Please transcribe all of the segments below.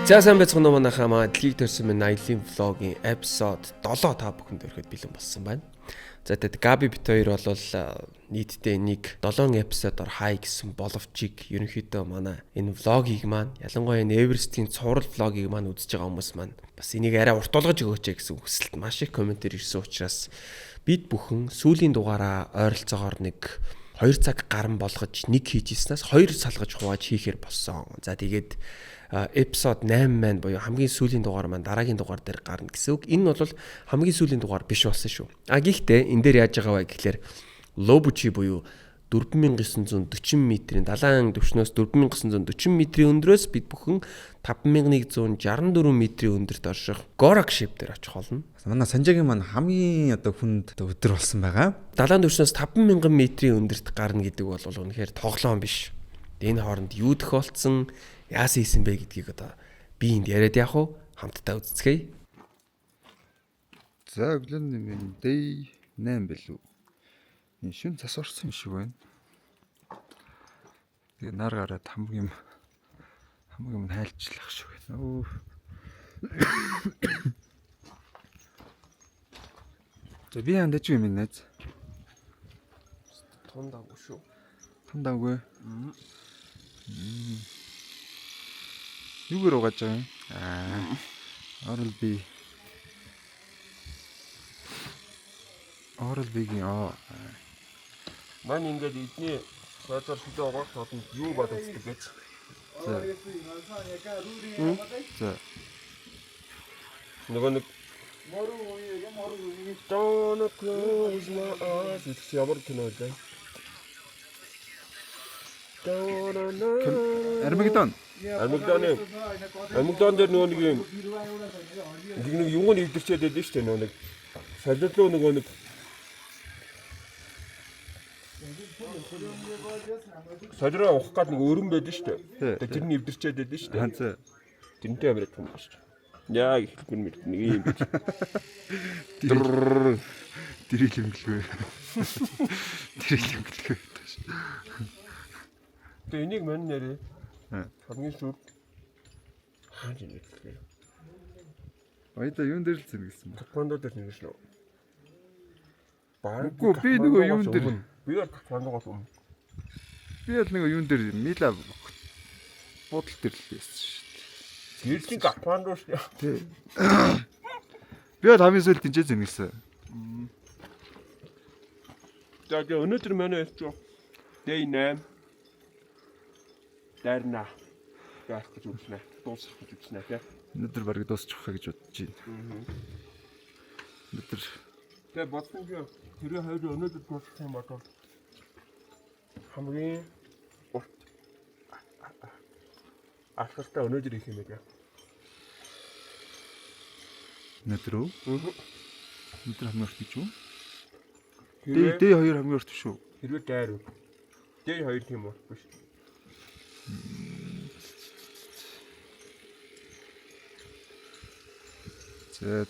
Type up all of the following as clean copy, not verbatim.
За, сайн байцгаана уу, манайхаа. Маа дэлхийг төрсөн минь аялын vlog ийн episode 7 та бүхэнд өргөхөд бэлэн болсон байна. За, тэгэд Габи бит хоёр бол нийтдээ нэг 7 episode оор хай гэсэн боловчийг ерөнхийдөө манай энэ vlog ийг маань, ялангуяа энэ Эверестийн цуврал vlog ийг маань үзэж байгаа хүмүүс маань бас энийг арай урт болгож өгөөч гэсэн хүсэлт маш их comment ээр ирсэн учраас бид бүхэн сүүлийн дугаараа ойролцоогоор нэг 2 цаг гарan болгож нэг хийж ирснээс 2 салгаж хувааж хийхээр болсон. За, тэгээд episode 8 маань буюу хамгийн сүүлийн дугаар маань дараагийн дугаар дээр гарна гэсэн үг. Энэ бол хамгийн сүүлийн дугаар биш болсон шүү. А гэхдээ энэ дээр яаж байгаа вэ гэхлээр Лобучи буюу 4940 метрийн далайн түвшнөөс 4940 метрийн өндрөөс бид бүхэн 5164 метрийн өндөрт орших Горакшип дээр очих болно. Манай Санжаагийн маань хамгийн одоо хүнд одоо өдөр болсон байгаа. Далайн түвшнөөс 5000 метрийн өндөрт гарна гэдэг бол үнэхээр тоглоом биш. Энэ хооронд юу тохиолдсон, яасан хийсэн бэ гэдгийг одоо би энд яриад яах вэ? Хамтдаа үзцгээе. За, өглөөний минь day 8 билүү. Энэ шүн цас орсон юм шиг байна. Тэгээ нар гараад хамаг юм хайлчлах шиг байна. Өө. За, би яанд дэж юм найз. Тундаагүй шүү. Тундаагүй. Юугаар угааж байгаа юм? Аа. Oral B. Oral B-гийн аа. Маань ингээд эдний байдлаар шүдэ угаах тулд юу бодогддог гэж. За. За. Нөгөө нэг Don't close my eyes гэдэг чи ямар кино вэ? Армагеддон. Армагеддоны Армагеддон дээр нөгөө нэг юм нэг юуг нь эвдэрчээд байдаг шүү дээ, нөгөө нэг солиодлоо нөгөө нэг солиороо ухах гад нэг өрөн байдаг шүү дээ. Тэгээ тэр нь эвдэрчээд байдаг шүү дээ. За. Тэрнтэй амар юм байна шүү дээ. Яг ихлэхгүй мэд нэг юм бич. Дэрэл имгэлгүй. Дэрэл имгэлгүй. Тэгээ энийг мань нэрээ. Хамгийн сүүлд хааж нэрээ. Баяда юун дээр л зэнгэлсэн бэ? Катманду дээр нэрсэн үү? Бараг Үгүй, би нөгөө юун дээр- Би бол Катмандугаас өмнө. Би бол нөгөө юун дээр, Мила буудал дээр л байсан шүү Гэрлийн Катманду шүү дээ. дээ. Тий. Би бол хамгийн сүүлд тэнцээ зэнгэлсэн. За, тэгээ өнөөдөр манай ярьж Day 8 дайрна. Яах гэж үзнэ. Дуусгах гэж үзнэ, тий. Өнөөдөр бараг дуусчих واخа гэж бодож байна. Өнөөдөр Тэгээ бодсон чи тэрээ хоёр өнөөдөр дуусгах юм бол хамгийн урт алхалтаа өнөөдөр их юм байна. Өнөөдөр үү? Өнөөдөр хамгийн урт гэж үү? Day Хэрвээ day 2 хамгийн урт шүү. Хэрвээ дайр үү? Day 2 тийм урт биш. За.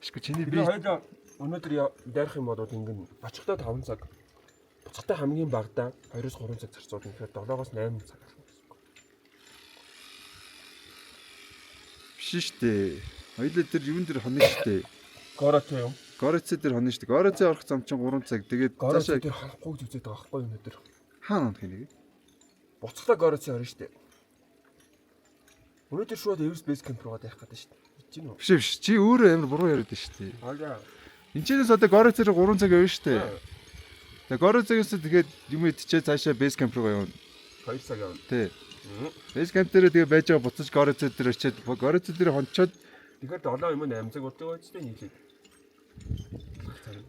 Ашгүй, чиний би Би хоёулаа өнөөдөр дайрах юм бол ингэн очихдоо 5 цаг. Буцахдаа хамгийн багадаа 2-3 цаг зарцуулна. Тэгэхээр 7-оос 8 цаг алхах гэсэн үг. Биш шүү дээ. Хоёулаа тэр юун дээр хонно шүү дээ. Гороцоо юм. Гороцоо дээр хонно шүү дээ. Гороцоо орох зам чинь 3 цаг. Тэгээд Гороцоо цаашаа дээр ханихгүй гэж үзээд байгаа байхгүй юу өнөөдөр. хаана унах юм нэг? Буцахдаа Гороцоо орно шүү дээ. Өнөөдөр шууд Everest Base Camp руугаа дайрах гэдэг шүү дээ. Мэдэж гинүү? Биш, биш. Чи өөрөө амар буруу яриад байна шүү дээ. Аа. Энэчнээс одоо Гороцоо руу 3 цаг явна шүү дээ. Тэгээ Гороцоогоос тэгээд юм идчихээ цаашаа base camp руу явна. 2 цаг явна. Тий. Base camp дээр тэгээ байж байгаа буцаж Гороцоо дээр очиад, Гороцоо дээр хончоод Тэгэхээр 7 юм уу 8 цаг болдог байж тээ нийлээд.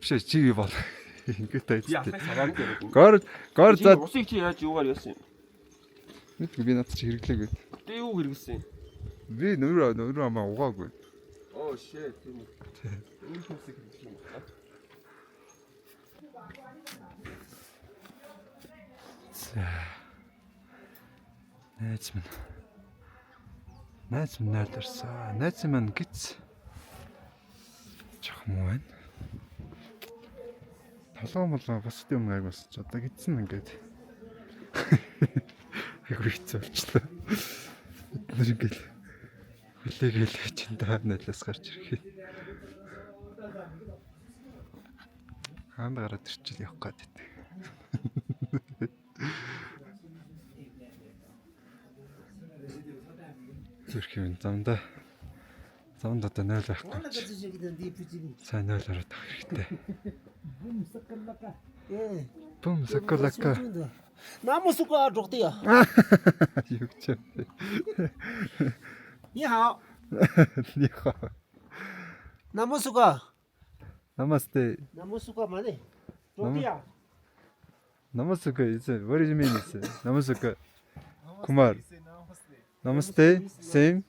Биш ээ, чи бол ингээд Би тайцтай. алхах цагаар нь яриад. Гор гор Чи за усыг чи яаж юугаар яасан юм? Мэдгүй, би надад чи хэрэглээгүй. Тэ юу хэрэглэсэн юм? Би нүүр амаа угаагүй. Oh shit, тийм үү. Энэ хүмүүсийг хэрэглэх юм байна. За. Найз минь. Найз минь нойлорсон. Найз минь гиц. Жоох муу байна. Толгоо молоо бусд юм аяг бас ч одоо гидсэн ингээд. Айгу хэцүү болчлоо. Бид нар ингээл хүлээгээл чин даа нойлоос гарч ирэх. Хаанд гараад ирчихэл явах гээд байдаг. Зүрх юм замдаа замд одоо 0 байхгүй юм чи. Сайн 0 ороод авах хэрэгтэй. Бум сакалака. 南木苏瓜着地啊！ Юу гэж юм бэ? 你好， Ни хаа. 南木苏瓜， Намасте. 南木苏瓜嘛的，着地啊！ Намасука is what do you mean is Namasuka Kumar. Namaste same.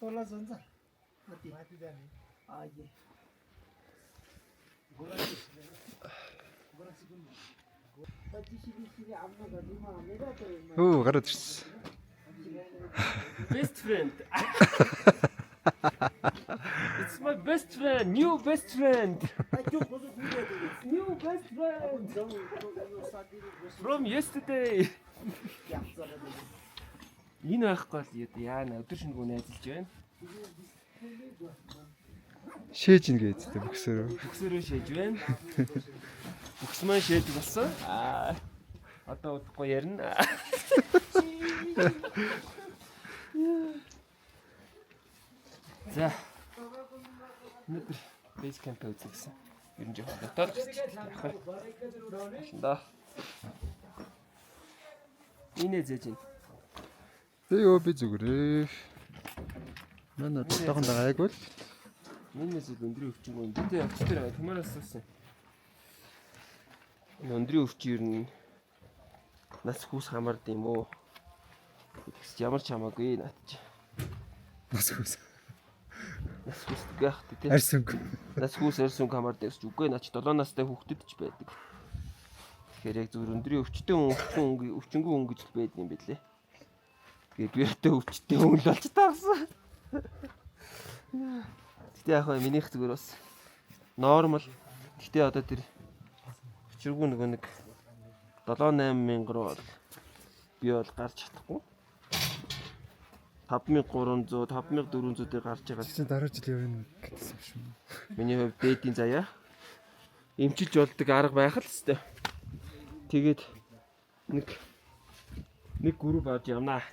多拉孙子，那地，哎耶！ Хөө гараад ирсэн. Best friend. It's my best friend, new best friend. New best friend. From yesterday. Энэ байхгүй бол яана өдөр шөнөгүй найзалж байна. Шээж ин гэж зүйтэй бөксөрөө. Бүксөрөө шээж байна. Бүкс маань шээдэг болсон. Аа. Одоо удахгүй ярина. За. Өнөөдөр base camp үзэх гэсэн. Ер нь жоохон дотоод гарч яах вэ? Да. Инээ зээж байна. Тэ ёо би зүгээрээ. Манай дотоохон дагайг бол Миний зүйл өндрийн өвчин гоо. Бид явч дээр томоороос асуусан. Энэ өндрийн өвчин ер нь нас хүүс хамаард юм уу? Тэгс ямар ч хамаагүй наад чи. нас хөөс. Нас хүүсдэг байх тий. Арьс өнгө. Нас хүүс арьс өнгө хамаардаг гэж үгүй наад чи 7 настай хүүхдэд ч байдаг. Тэгэхээр яг зүгээр өндрийн өвчтөн хүн өвчтөн өнгө өвчнгүү хүн гэж л байдаг юм билээ. Тэгээ би өтөө өвчтөн хүн л болж таарсан. Гэтэ яг хаа минийх зүгээр бас нормал. Гэтэ одоо тэр учиргүй нөгөө нэг 7 8 мянга руу бол би бол гарч чадахгүй. 5300 5400 дээр гарч байгаа. Чи дараа жил явна гэсэн юм шүү. Миний хувьд дээдийн заяа. Эмчилж болдог арга байх л хэвээр. Тэгээд нэг нэг групп авч явнаа.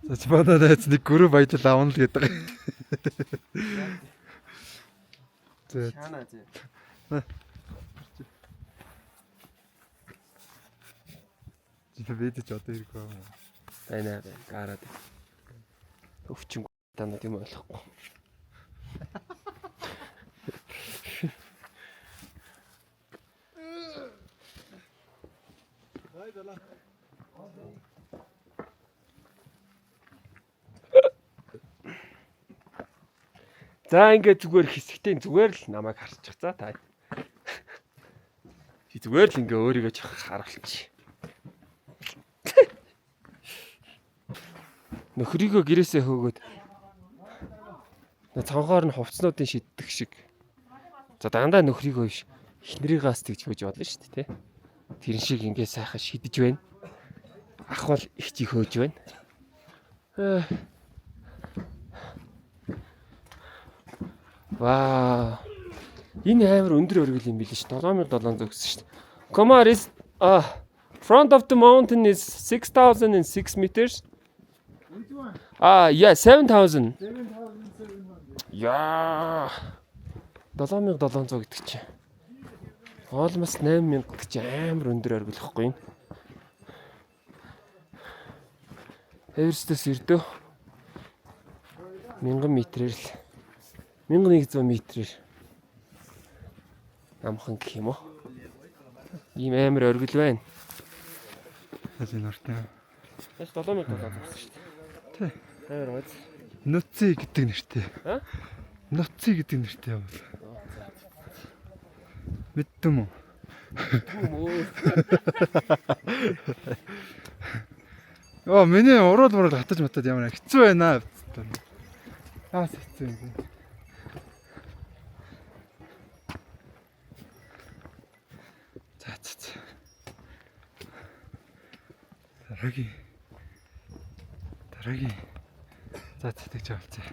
За чи манай найз нэг гүрүү баяжл авна л гэдэг. За Шаана зэ. чи бид ч одоо хэрэг байна. Байна байна. Гараад. Өвчин танад юм ойлгохгүй. За ингээд зүгээр хэсэгтэй зүгээр л намайг харчих за та. Чи зүгээр л ингээ өөрийгөө жоох харуулчих. Нөхрийгөө гэрээсээ хөөгөөд цонхоор нь хувцснуудын шиддэг шиг. За дандаа нөхрийгөө биш эхнэрийгээс тэгж хөөж болно шүү дээ, тэ. Тэрэн шиг ингээ сайхан шидэж байна. Ах бол их чи хөөж байна. Вау. Энэ амар өндөр өргөл юм билээ ш. 7700 гэсэн шүү дээ. Комар is front of the mountain is 6006 meters. Ah, yeah, 7000. 7700. Яа. 7700 гэдэг чинь. Almost 8000 гэдэг чинь амар өндөр оргил ихгүй юм. Эверестээс ердөө 1000 метрээр л 1100 метрээр амхан гэх юм уу? Ийм амар оргил байна. Аль нартай. Яаж 7700 гэсэн шүү дээ. Тий. Амар гоц. Нуци гэдэг нэртэй. А? Нуци гэдэг нэртэй юм бол. Мэддэм үү? Түм өө. Оо миний уруул муруул хатаж матад ямар хэцүү байна. Аа хэцүү юм бэ. За Дараагийн за тэгж авалцаа.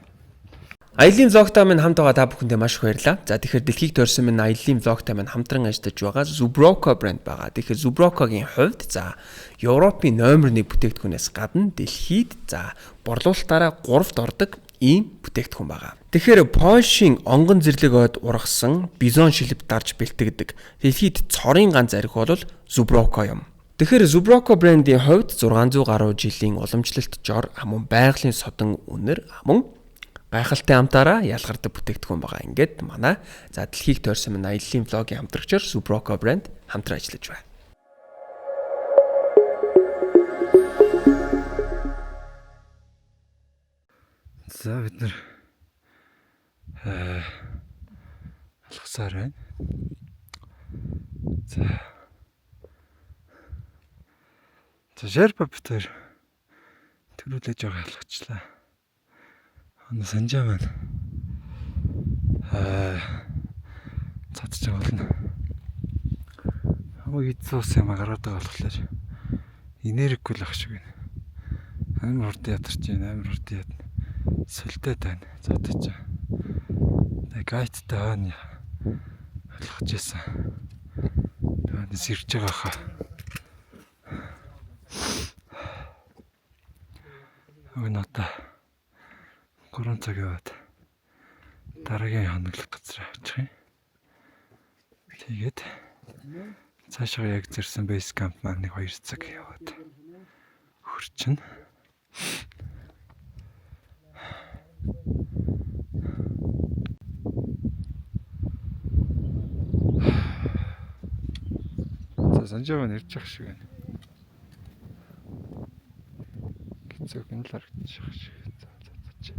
Аялын vlog той минь хамт байгаа та бүхэндээ маш их баярлалаа. За, тэгэхээр дэлхийг тойрсон минь аялын vlog той минь хамтран ажиллаж байгаа Zubrowka брэнд байгаа. Тэгэхээр Zubrowka-гийн хувьд, за, Европын номер 1 бүтээгдэхүүнээс гадна дэлхийд, за, борлуулалтаараа 3-т ордог ийм бүтээгдэхүүн байгаа. Тэгэхээр Польшийн онгон зэрлэг ойд ургасан бизон шилб дарж бэлтгэдэг дэлхийд цорын ганц архи бол Zubrowka юм. Тэгэхээр Zubrowka брендийн хувьд 600 гаруй жилийн уламжлалт жор мөн байгалийн содон үнэр мөн гайхалтай амтаараа ялгардаг бүтээгдэхүүн байгаа. Ингээд манай, за, дэлхийг тойрсон минь аяллаа vlog ийн хамтрагчаар Zubrowka брэнд хамтран ажиллаж байна. За, бид нар алхасаар байна. За. За, Шерпа бид хоёр төрүүлэж байгаа алхачлаа. Ана Санжаа маань цадж байгаа болно. Хамаг эд суус юм гараад байгаа болохоор энергигүй л ах шиг байна. Амар хурдан ядарч байна, амар хурдан ядна. Сүлдээд байна. Цадаж. Тэгээ guide тай хойно алхаж байсан. Тэгээд ирж байгаа хаа. Уг нь одоо 3 цаг яваад дараагийн хоноглох газар очих юм. Тэгээд цаашаа яг зорьсон base camp маань нэг 2 цаг яваад хүрчин. За, Санжаа маань ирж явах шиг байна. Гэцөөх нь л харагдчих шиг. За за за.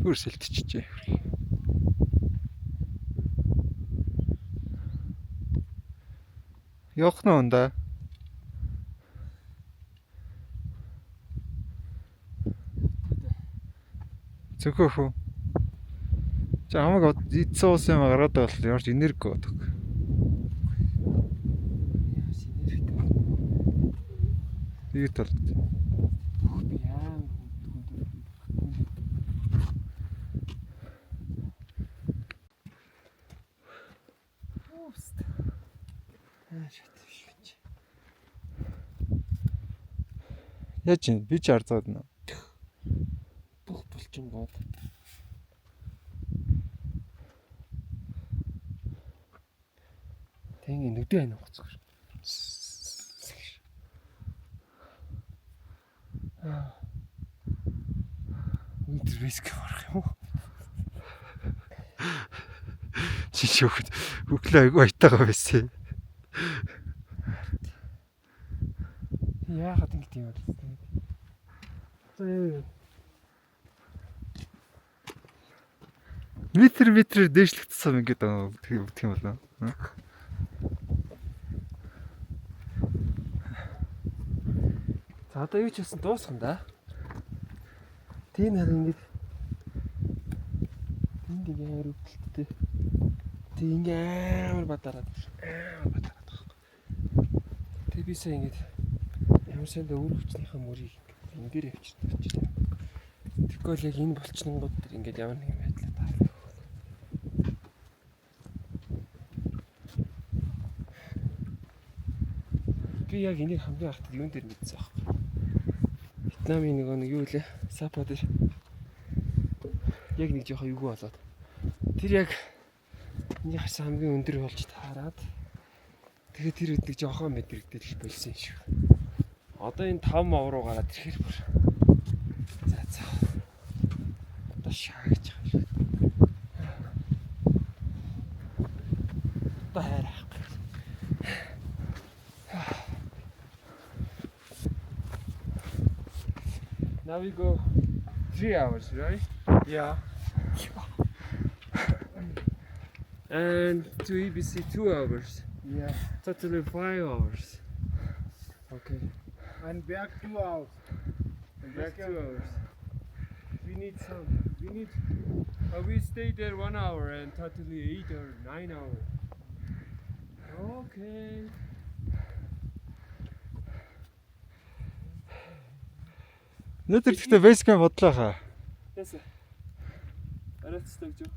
Бүр сэлтчихжээ. Явах нь ундаа. Зөвхөн хөө. За, хамаг эдсэн ус юм гараад байгаа болохоор ямар ч энергигүй байдаг. Яас энергитэй. Тэгээд бол Би амар хүнд хүнд. Упс. Аа, шат биш. Яаж юм? Би ч арзаад байна. Бүх булчингууд. Тэг ингэ нүдэн айн гоцгоо. Аа. Өнөөдөр риск орох юм уу? Чи шүүхэд өглөө айгу аятайгаа байсан. Яагаад ингэж юм бэ? За яа. Метр метрээр дээшлэх тусам ингэж байгаа юм болоо. За, одоо юу ч болсон дуусхан да. Тийм, харин ингэж тэнд ингээ амар өвдөлттэй. Тэг ингээ амар бадараад, амар бадараад байгаа. Тэг би сая ингэж ямар сандаа үр хүчнийхээ мөрийг ингэ энэ дээр явчихдаг ч юм. Тэгэхгүй л яг энэ булчингууд дээр ингээд ямар нэгэн байдлаар таарна. Би яг энийг хамгийн анх юун дээр мэдсэн аахгүй. Вьетнамын нөгөө нэг юу лээ? Сапа дээр яг нэг жоохон эвгүй болоод тэр яг миний харсан хамгийн өндөр болж таарад, тэгээд тэр үед нэг жоохон мэдрэгдэл болсон юм шиг. Одоо энэ 5 мов руу гараад ирэхээр бүр за за. Одоо шаагч байгаа юм шиг. Одоо хайр ахгүй. Now we go 3 hours, right? Yeah. And to EBC 2 hours. Yeah. Totally 5 hours. Okay. And back 2 hours. And back 2 hours. We need some. We need. We stay there 1 hour and totally 8 or 9 hours. Okay. Өнөөдөр гэхдээ base camp бодлоо хаа. Яса. Арайцтай гэж юу?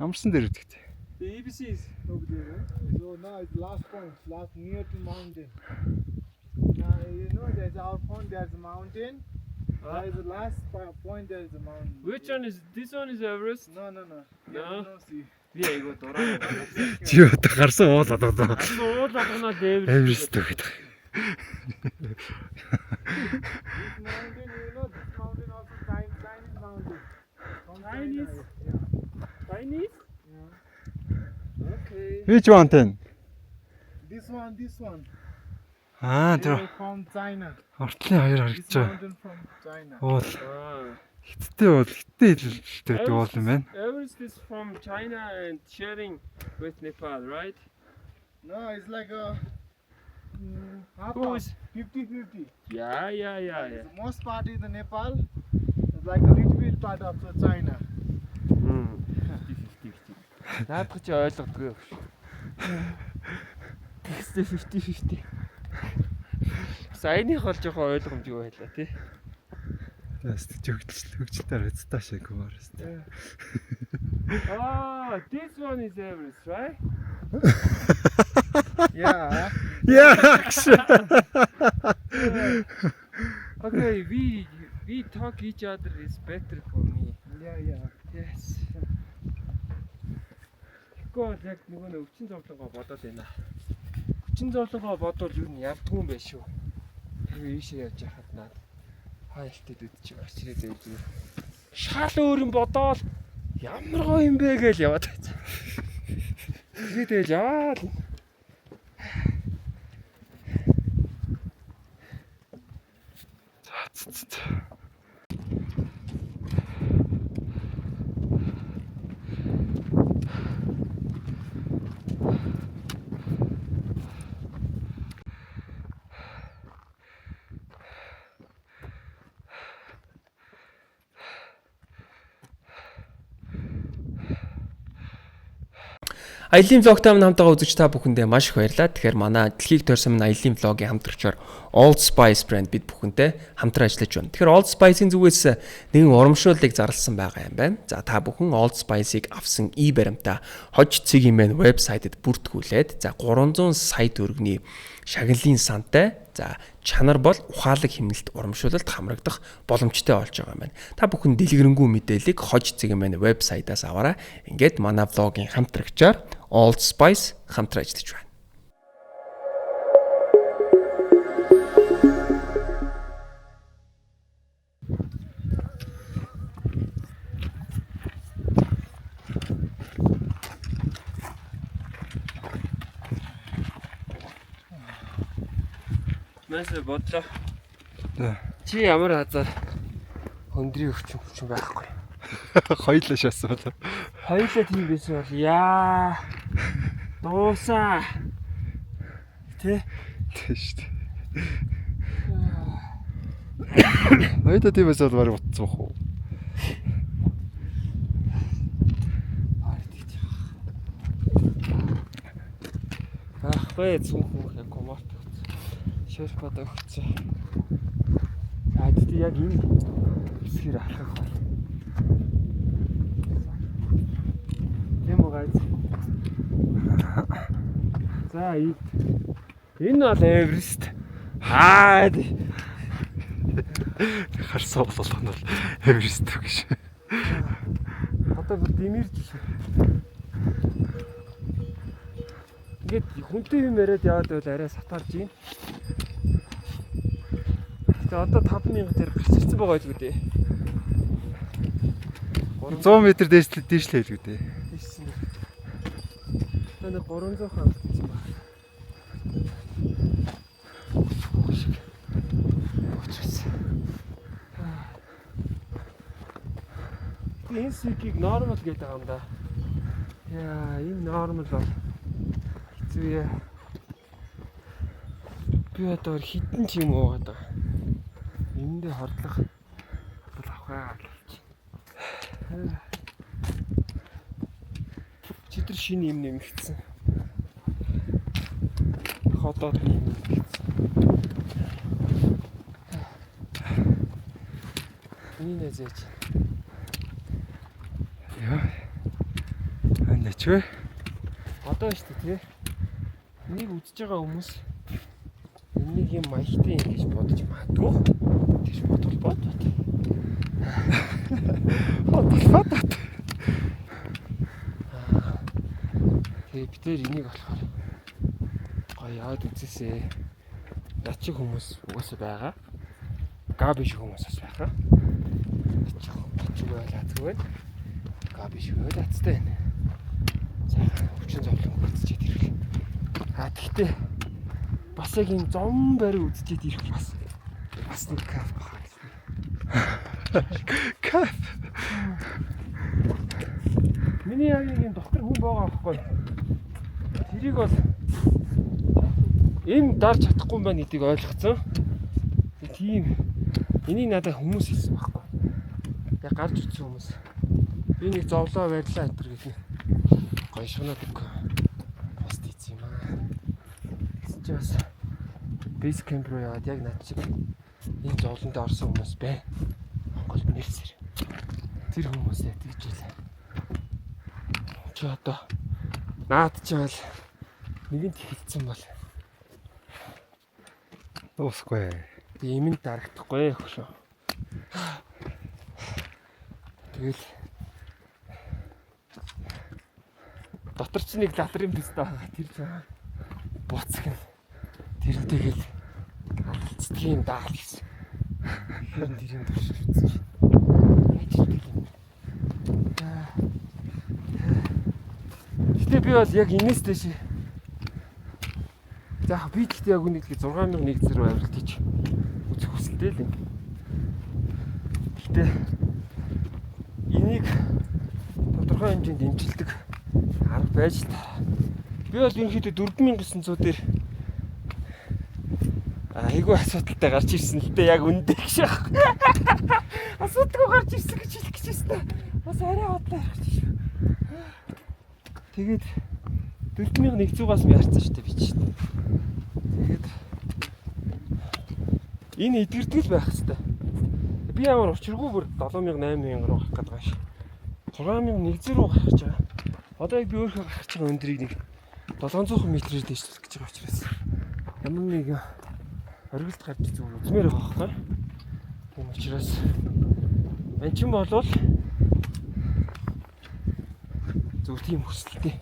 Амарсан дээр үтгэв. The ABC is over there, right? So now it's last point, last near to mountain. Now you know there's our point, there's a mountain. There is the last point, there is a mountain. Which one is this one is Everest? No, no, no. No? Yeah, no, see. Би айгуу дураа. Чи одоо гарсан уул болгоно. Уул болгоно л Everest. Эверест гэдэг. This mountain, you know, this mountain also Chinese mountain. From China, Chinese? Yeah. Chinese? Yeah. Okay. Which one then? This one, this one. Аа They тэр are from China. уртлын хоёр This харагдаж байгаа. mountain from China. Уул. Ah. Хятадын уул, хятадын хэлэлттэй байдаг уул юм байна. Everest is from China and sharing with Nepal, right? No, it's like a half, Who half, is 50-50. Yeah. The most part is the Nepal. It's like a little bit part of the China. 50 50. Наадах чи ойлгодгүй юу? Тэгсээ 50 50. Саяных бол жоохон ойлгомжгүй байлаа тий. Тэс хөгжил хөгжилтэй харагдтаа шиг Кумарест. Ah, this one is Everest, right? Yeah. Яа. Okay, we talk each other is better for me. Yeah. Yes. Тэгэхгүй бол яг нөгөө нэг өвчин зовлонгоо бодоод байна. Өвчин зовлонгоо бодвол юу нь явдгүй юм байна шүү. Тэгээ ийшээ явж байхад наад хайлтад үдчих гарч ирээд байв зүгээр. Шал өөр юм бодоол ямар гоё юм бэ гэж яваад байсан. Тэгээд тэгэл яваал. Аялын vlog-тай минь хамтаа үзэж та бүхэндээ маш их баярлалаа. Тэгэхээр манай дэлхийг тойрсон минь аялын vlog-ийн хамтрагчаар Old Spice брэнд бид бүхэнтэй хамтран ажиллаж байна. Тэгэхээр Old Spice-ийн зүгээс нэгэн урамшууллыг зарласан байгаа юм байна. За та бүхэн Old Spice-ыг авсан и баримтаа хож цэгийн мэн вебсайтэд бүртгүүлээд за 300 сая төгрөгийн шагналын сантай за чанар бол ухаалаг хэмнэлт урамшуулалт хамрагдах боломжтой болж байгаа юм байна. Та бүхэн дэлгэрэнгүй мэдээллийг хож цэгийн мэн вебсайтаас аваарай. Ингээд манай vlog-ийн хамтрагчаар Old Spice хамтран ажиллаж байна. Мэсэ бодлоо. За. Чи ямар хазар хөндрийн өвчин хүчин байхгүй. Хоёлаа шаасан болоо. Хоёулаа тийм байсан бол яа. Дуусаа. Тэ? Тийм шүү дээ. Хоёулаа тийм байсан бол барыг утсан бах уу? Аа тэгж яах. Байхгүй цүнх мөх яг коморт өгсөн. Шерпад өгсөн. Аа тэгтээ яг энэ хэсгээр алхах бол. Тийм үү guys? За энэ бол Эверест. Аа Харсан болгоно бол Эверест гэж. Одоо бүр дэмэрж шүү. Ингээд хүнтэй юм яриад яваад байвал арай сатарж гин. Тэгээ одоо 5000 дээр гарч ирсэн байгаа байлгүй дээ. 100 м дээшлээ дээшлээ хэлгүй дээ. Тийшсэн. Одоо нэг 300 хавцсан байна. Шиг. Очсон. Тэгээ энэ сикийг нормал гэдэг байгаа юм да. Яа, энэ нормал бол хэцүү яа. Би одоо хитэн ч юм уугаад байгаа. Эндээ хордлох бол авах гэж. Чи тэр шинэ юм нэмэгдсэн. ходоод би юм гэсэн. Миний найз яаж? Яа. Анд ч вэ? Одоо шүү дээ, тий. Энийг үзэж байгаа хүмүүс энийг юм маягтай юм гэж бодож магадгүй. Тэгж бодвол бод. Бодвол бод. Тэгээ бид нэр энийг болохоор гоё яваад үзээсэй. Над шиг хүмүүс угаасаа байгаа. Габи шиг хүмүүс бас байгаа. Над шиг байл азгүй байна. Габи шиг байл азтай байна. Сайхан өвчин зовлон үзчихэд ирэх. А тэгтээ бас яг энэ зом барь үзчихэд ирэх бас нэг кайф баха гэсэн. Кайф. Миний яг нэг юм дотор хүн байгаа байхгүй. Тэрийг бол эм дарж чадахгүй юм байна гэдгийг ойлгоцсон. Тийм энийг надад хүмүүс хэлсэн байхгүй. Яг гарч ирсэн хүмүүс. Би нэг зовлоо барьлаа энэ төр гэх нэг гоё шунаад пост хийсэн юм аа. Тэгсэн чи бас base camp руу яваад яг над шиг энэ зовлонд орсон хүмүүс бай. Монгол нэрсэр. Тэр хүмүүсээ тэгж хэлээ. Чи одоо наад чи бол нэгэнт хэлсэн бол дуусахгүй. Би эмэнд дарагдахгүй хөшөө. Тэгэл дотор чи нэг латрын писта байгаа. Тэр жаа буцаг нь тэрнтэйгэл алдцдаг юм даал гэсэн. Тэр нь тэрийн туршиж үзсэн чинь. Ажилтдаг юм. Гэтэ би бол яг энэс дэше. За би гэхдээ яг үнэхээр 6100 рүү авралт хийж үзэх хүсэлтэй л юм. Гэтэ энийг тодорхой хэмжээнд дэмжилдэг арга байж та. Би бол ерөнхийдөө 4900 дээр айгүй асуудалтай гарч ирсэн л дээ, яг үндэ гэж яах. Асуудалгүй гарч ирсэн гэж хэлэх гэж байна. Бас арай бодлоо ярих гэж шүү. Тэгээд 4100-аас ярьсан шүү дээ би чинь. Тэгээд энэ эдгэрдэг л байх хэвээр. Би ямар учиргүй бүр 7000 8000 руу гарах гээд байгаа ш. 6100 руу гарах гэж байгаа. Одоо яг би өөрөө гарах гэж байгаа өндрийг нэг 700 метрээр дээшлэх гэж байгаа учраас ямар нэг оргилд гарч зүгээр үзмээр байгаа байхгүй. Тийм учраас мань чин болвол зүгээр тийм хүсэлтэй.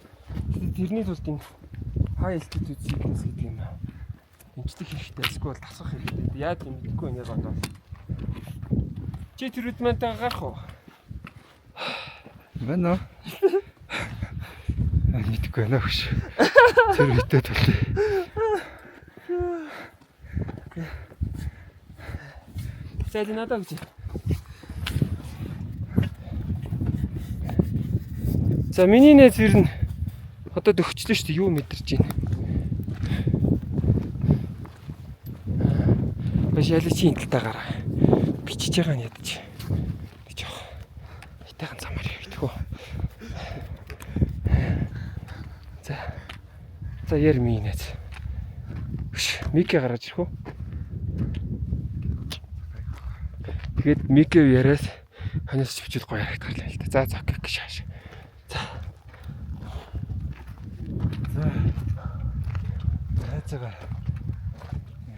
Тэрний тулд энэ high altitude sickness гэдэг юм дэмжлэг хэрэгтэй, эсвэл тасах хэрэгтэй. Яад юм мэдэхгүй байна яг одоо. Чи тэр үед мантай гарах уу? Байна уу? Мэдэхгүй байна хөш. Тэр үедээ тулъя. За энэ надад өгч. За миний найз ер нь одоо төгчлөө шүү дээ, юу мэдэрч байна. Баш ялаа чи энэ талдаа гараа. Бичиж байгаа нь ядаж. Нэг жоох. Хитайхан замаар явдаг уу. За. За яар миний найз. Микэ гаргаж ирэх үү? Тэгээд Микэ яриад ханаас бичвэл гоё харагдах юм л да. За за окей гэж хааш. За. За. Хайцгаа.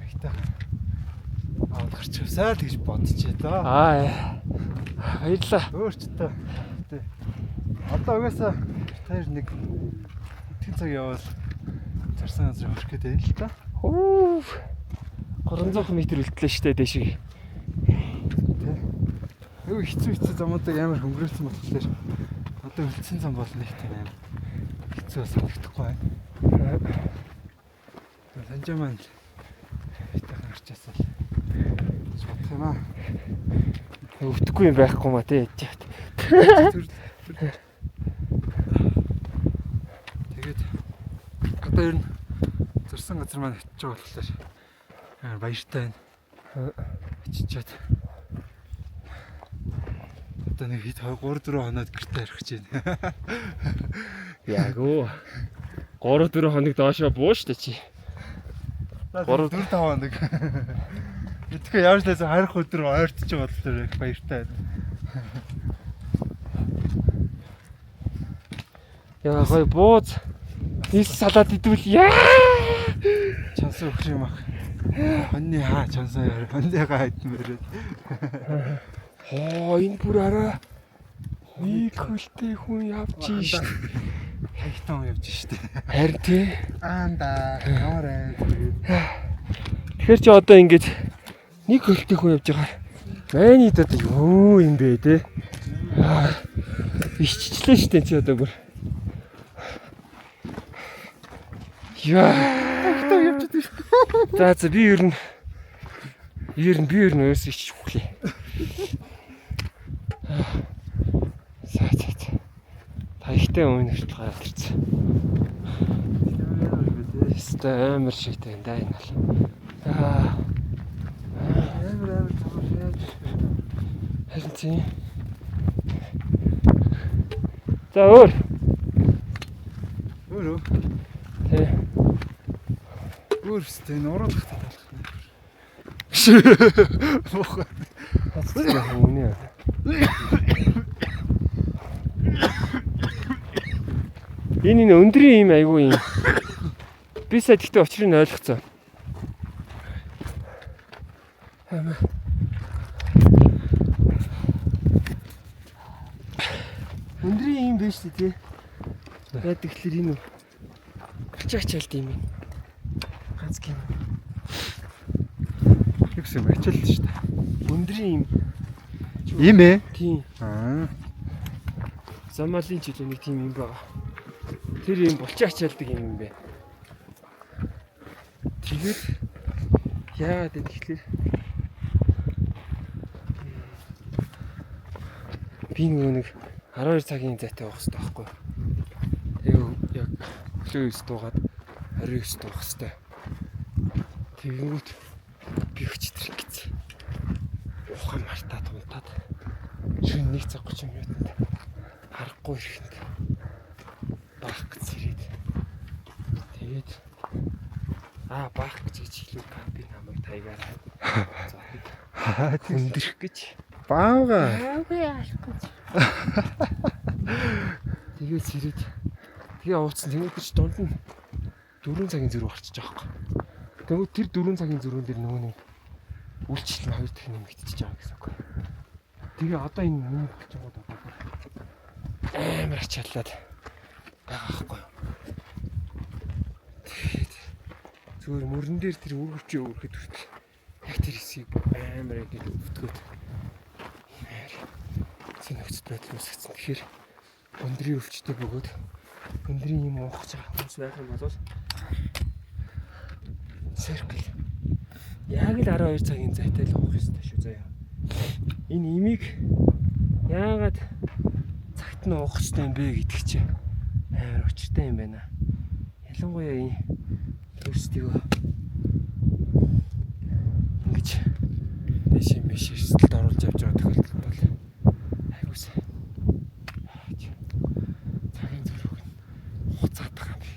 Хитайхан. Аа гарч явсаа л гэж бодчихээ доо. Аа. Баярлалаа. Өөр ч та. Одоо угаасаа таар нэг хэдхэн цаг явбал зарсан газар хүрэх гээд байна л та. Хөө. 300 м үлдлээ штэ дэшиг. Тэ. Юу хэцүү замуудыг амар хөнгөрөөсөн болохоор одоо үлдсэн зам бол нэг тийм амар хэцүү санагдахгүй байна. Санжаа маань хитайхан гарчаасаа л бодох юм аа. Өвдөхгүй юм байхгүй маа тий яж. Тэгээд одоо ер нь зорсон газар маань очиж байгаа болохоор амар баяртай байна. Очичоод одоо нэг хэд 3 4 хоноод гэртээ харих гэж байна. Яг өө. 3 4 хоног доошоо буу штэ чи. 3 3 4 5 хоног. Тэгэхгүй ямар ч байсан харих өдөр ойртож байгаа болохоор их баяртай байна. Яа гоё бууз. Нис салаад идвэл яа. Чансан өхөр юм ах. Хоньны хаа чансан яар. Хоньныгаа хайдсан бариад. Хоо энэ бүр арай нэг хөлтэй хүн явж шít. Хаягтан явж штэ. Харин тий. Аанда ямар аа. Тэгэхээр чи одоо ингэж нэг хөлтэй хүн явж байгаа. Майнид одоо юу юм бэ те? Иччлээ штэ чи одоо бүр. Яа. Хаягтан явж идэв штэ. За за би ер нь өөрөөсөө иччих хүлээ. За за за. Та ихтэй өмнө хүртэл гараад ирсэн. Өстой амар шигтэй энэ да энэ бол. Аа Амар амар замаар яаж штэ. харин тийм. За өөр. Өөрөө Тий. өөр штэ энэ уруулах талах. Мохоо. Үнэ. Энэ өндрийн юм айгүй юм. Би сая тэгтээ учрыг нь ойлгоцсон. Өндрийн юм биш үү тий? Яадаг тэгэхээр энэ ачаачаалт юм байна. Ганц гин. Юу гэсэн юм ачаал штэ. Өндрийн юм. Ийм ээ. Тийм. Аа. Замалын чөлөө нэг тийм юм байгаа. Тэр юм булчин ачаалдаг юм юм бэ. Тэгээд яагаад вэ гэхлээр би нөгөө нэг 12 цагийн зайтай явах хэрэгтэй байхгүй. Тэгээ яг өглөө 9 дуугаад 29 дуух хэрэгтэй. Тэгэнгүүт би өчтөр гэсэн. Ухаан мартаад унтаад шөнө 1 цаг 30 минутанд харахгүй ирэхэнд баах гэж ирээд тэгээд баах гэж гэж хэлвэл би намайг тайгаар зодод хүндрэх гэж Баага. Аагүй алах гэж. тэгээд сэрээд тэгээ ууцсан. Тэгээд чи дунд нь 4 цагийн зөрүү гарчиж байгаа байхгүй. Тэгвэл тэр 4 цагийн зөрүүн дээр нөгөө нэг үйлчлэл нь 2 дахин нэмэгдчихэж байгаа гэсэн үг. Тэгээ одоо энэ миний булчингууд одоо бүр амар ачааллаад байгаа байхгүй юу. Тэгээд зүгээр мөрөн дээр тэр үргэлжээ өргөхөд хүртэл яг тэр хэсгийг амар ингэж өвдгөөд амар зэн нөхцөл байдал үүсгэсэн. Тэгэхээр өндрийн өвчтөй бөгөөд өндрийн юм уух гэж байгаа хүмүүс байх юм бол circle яг л 12 цагийн зайтай л уух ёстой шүү заяа. Энэ имийг яагаад цагт нь уух ёстой юм бэ гэдэг чинь амар учиртай юм байна. Ялангуяа энэ өөрсдийгөө ингэж дэш юм биш эрсдэлд оруулж явж байгаа тохиолдолд бол айгуу сайн. Цагийн зөрүүг нь хуцаад байгаа юм би.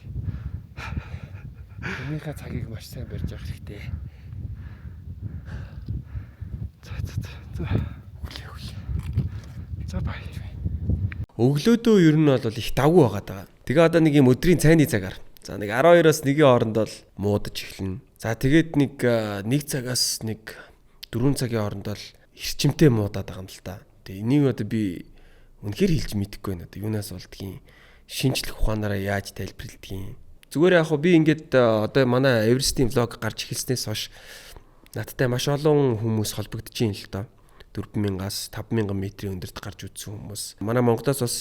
Өмнөхөө цагийг маш сайн барьж явах хэрэгтэй. За за за. Өглөө өглөө. За бай. Өглөөдөө ер нь бол их давгүй байгаад байгаа. Тэгээ одоо нэг юм өдрийн цайны цагаар. За нэг 12-оос 1-ийн хооронд бол муудаж эхэлнэ. За тэгээд нэг 1 цагаас нэг 4 цагийн хооронд бол эрчимтэй муудаад байгаа юм л та. Тэгээ энийг одоо би үнэхээр хэлж мэдэхгүй байна. Одоо юунаас болдгийг, шинжлэх ухаанаараа яаж тайлбарладгийг. Зүгээр яг хөө би ингээд одоо манай Эверестийн влог гарч эхэлснээс хойш надтай маш олон хүмүүс холбогдож байна л доо. 4000-аас 5000 метрийн өндөрт гарч үзсэн хүмүүс. Манай Монголоос бас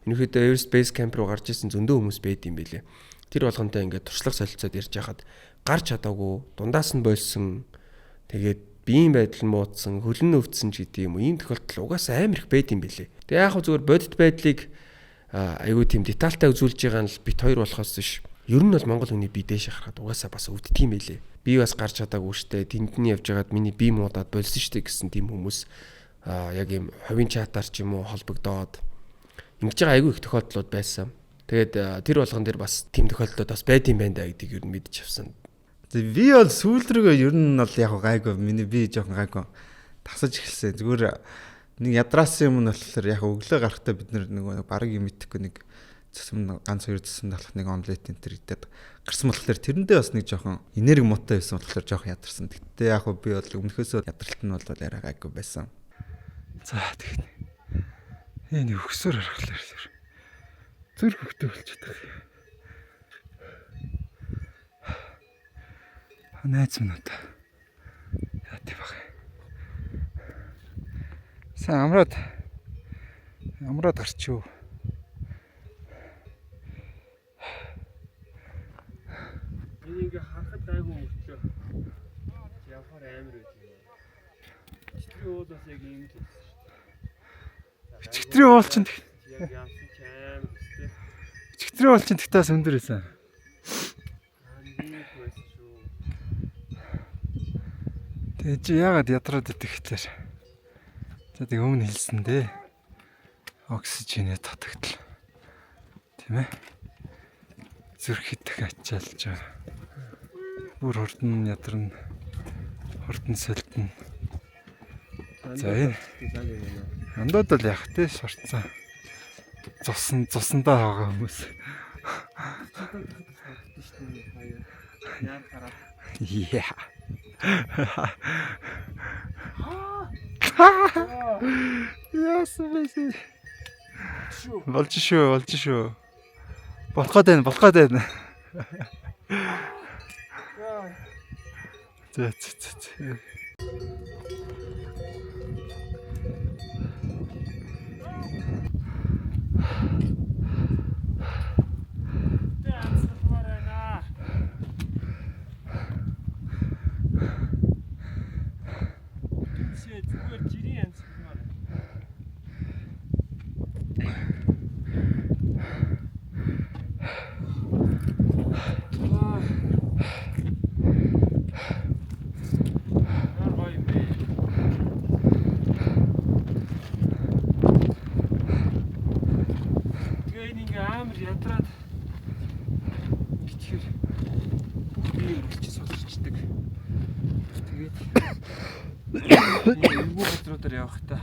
ерөнхийдөө Everest Base Camp руу гарч ирсэн зөндөө хүмүүс байд юм бэлээ. Тэр болгонтой ингээд туршлага солилцоод ярьж хахад гарч чадаагүй, дундаас нь болсон. Тэгээд биеийн байдал нь муудсан, хөл нь өвдсөн ч гэдэг юм уу. Ийм тохиолдол угаасаа амар их байд юм бэлээ. Тэгээ яг хөө зүгээр бодит байдлыг айгүй тийм детальтай үзүүлж байгаа нь л бит хоёр болохоос биш. Ер нь бол монгол хүний бие дээш харахад угаасаа бас өвддөг юм бэлээ. Би бас гарч чадаагүй штэ. Тэнд нь явж байгаад миний бие муудаад болсон штэ гэсэн тийм хүмүүс яг ийм хувийн чатаар ч юм уу холбогдоод ингэж байгаа айгүй их тохиолдлууд байсан. Тэгээд тэр болгон дээр бас тийм тохиолдлууд бас байд юм байна да гэдгийг ер нь мэдчих авсан. Би бол сүүл рүүгээ ер нь бол яг гайгүй. Миний би жоохон гайгүй тасаж эхэлсэн. Зүгээр нэг ядраасан юм нь болохоор яг өглөө гарахтаа бид нөгөө бараг юм идэхгүй нэг цэсэм ганц хоёр цэсэм талах нэг омлет энэ төр идээд гарсан болохоор тэрэндээ бас нэг жоохон энерги муутай байсан болохоор жоохон ядарсан. Тэгтээ яг би бол өмнөхөөсөө ядралт нь бол арай гайгүй байсан. За тэгэхэд энэ өгсөр харахлаар зүрх өгтөө болчихдог. Найз минь одоо яа тийм баг. Сайн амраад гарч юу. Энэ ингээ харахад гайгүй мөртлөө явахаар амар байт юм. Читрийн уул бас яг ийм л байсан шүү дээ. Чигтрийн уул чинь яг ямсан ч амар өстэй. Чигтрийн уул чинь тэгтээс өндөр байсан. Тэгээ чи яагаад ядраад идэх гэхлээр. За тэг өмнө хэлсэн дээ. Оксижений татагтал. Тийм ээ. Зүрх хитэх ачаалж байгаа. Бүр хурдан ядарна. Хурдан сэлтэн. За энэ андууд бол яг те шорцсон. Цусандаа байгаа хүмүүс. Яа. Яасан бэ? Болж шүү. Болох гээд байна. За. Зүгээр жирийн янзлмаар. Тэгээ энэ ингээ амар ядраад бичихэр бүх бие үргэлж суларчдаг. Тэгээд эвгүй газруудаар явахдаа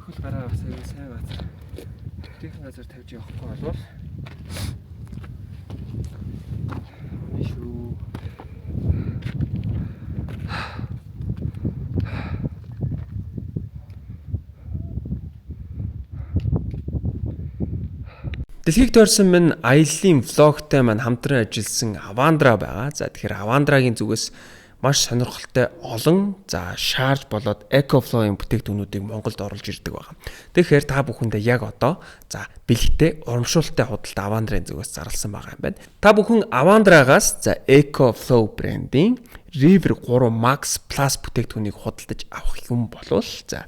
хөл гараа бас аюу сайн газар төвтэйхэн газар тавьж явахгүй болвол шүү. Дэлхийг тойрсон минь аяллаа влогтой маань хамтран ажилласан Авандра байгаа. За тэгэхээр Авандрагийн зүгээс маш сонирхолтой олон за шаарж болоод EcoFlow-ын бүтээгдэхүүнүүдийг Монголд оруулж ирдэг байгаа. Тэгэхээр та бүхэндээ яг одоо за бэлэгтэй урамшуултай худалдаа Авандрын зүгээс зарласан байгаа юм байна. Та бүхэн Авандрагаас за EcoFlow брендийн River 3 Max Plus бүтээгдэхүүнийг худалдаж авах юм болвол за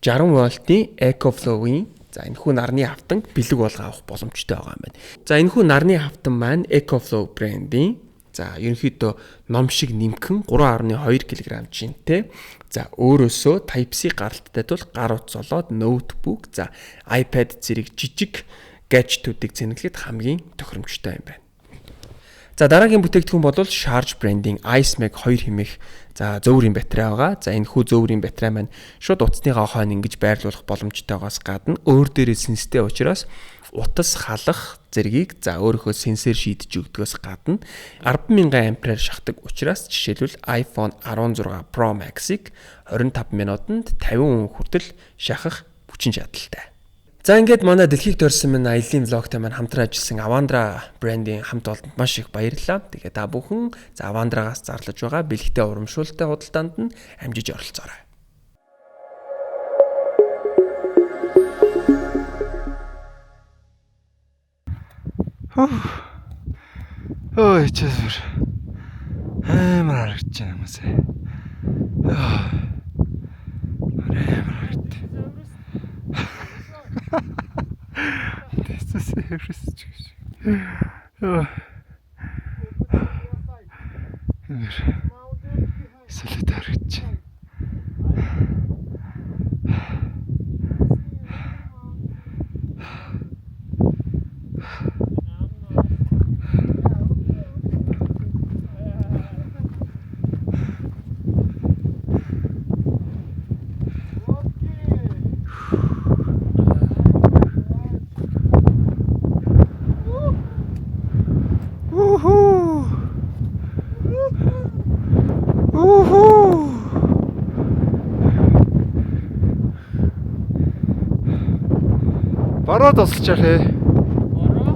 60 вольтын EcoFlow-ын за энэхүү нарны хавтан бэлэг болго авах боломжтой байгаа юм байна. За энэхүү нарны хавтан маань EcoFlow брендийн за ерөнхийдөө ном шиг нэмхэн 3.2 кг жинтэй. За өөрөөсөө Type-C гаралттай тул гар утас болоод ноутбук, за iPad зэрэг жижиг гаджетуудыг цэнэглэхэд хамгийн тохиромжтой юм байна. За дараагийн бүтээгдэхүүн бол Sharge брендийн IceMag 2 хэмээх за зөөврийн батарей байгаа. За энэхүү зөөврийн батарей маань шууд утасныхаа хойно ингэж байрлуулах боломжтойгоос гадна өөр дээрээ сенстэй учраас утас халах зэргийг за өөрийнхөө сенсээр шийдэж өгдгөөс гадна 100000 ампераар шахдаг учраас жишээлбэл iPhone 16 Pro Max-ыг 25 минутанд 50% хүртэл шахах хүчин чадалтай. За ингээд манай дэлхийг тойрсон минь аяллаа влогтой маань хамтран ажилласан Avandra брендийн хамт олонд маш их баярлалаа. Тэгээ та бүхэн за Avandra-гаас зарлаж байгаа бэлэгтэй урамшуултай худалдаанд нь амжиж оролцоорой. Ой, чэсвэр. Амар харагдаж байна хүмүүсээ. Амар харагдаж. This is Everest ч гэж. Амар. Солиод харагдаж байна. Бороо тусалж яах ээ. Бороо?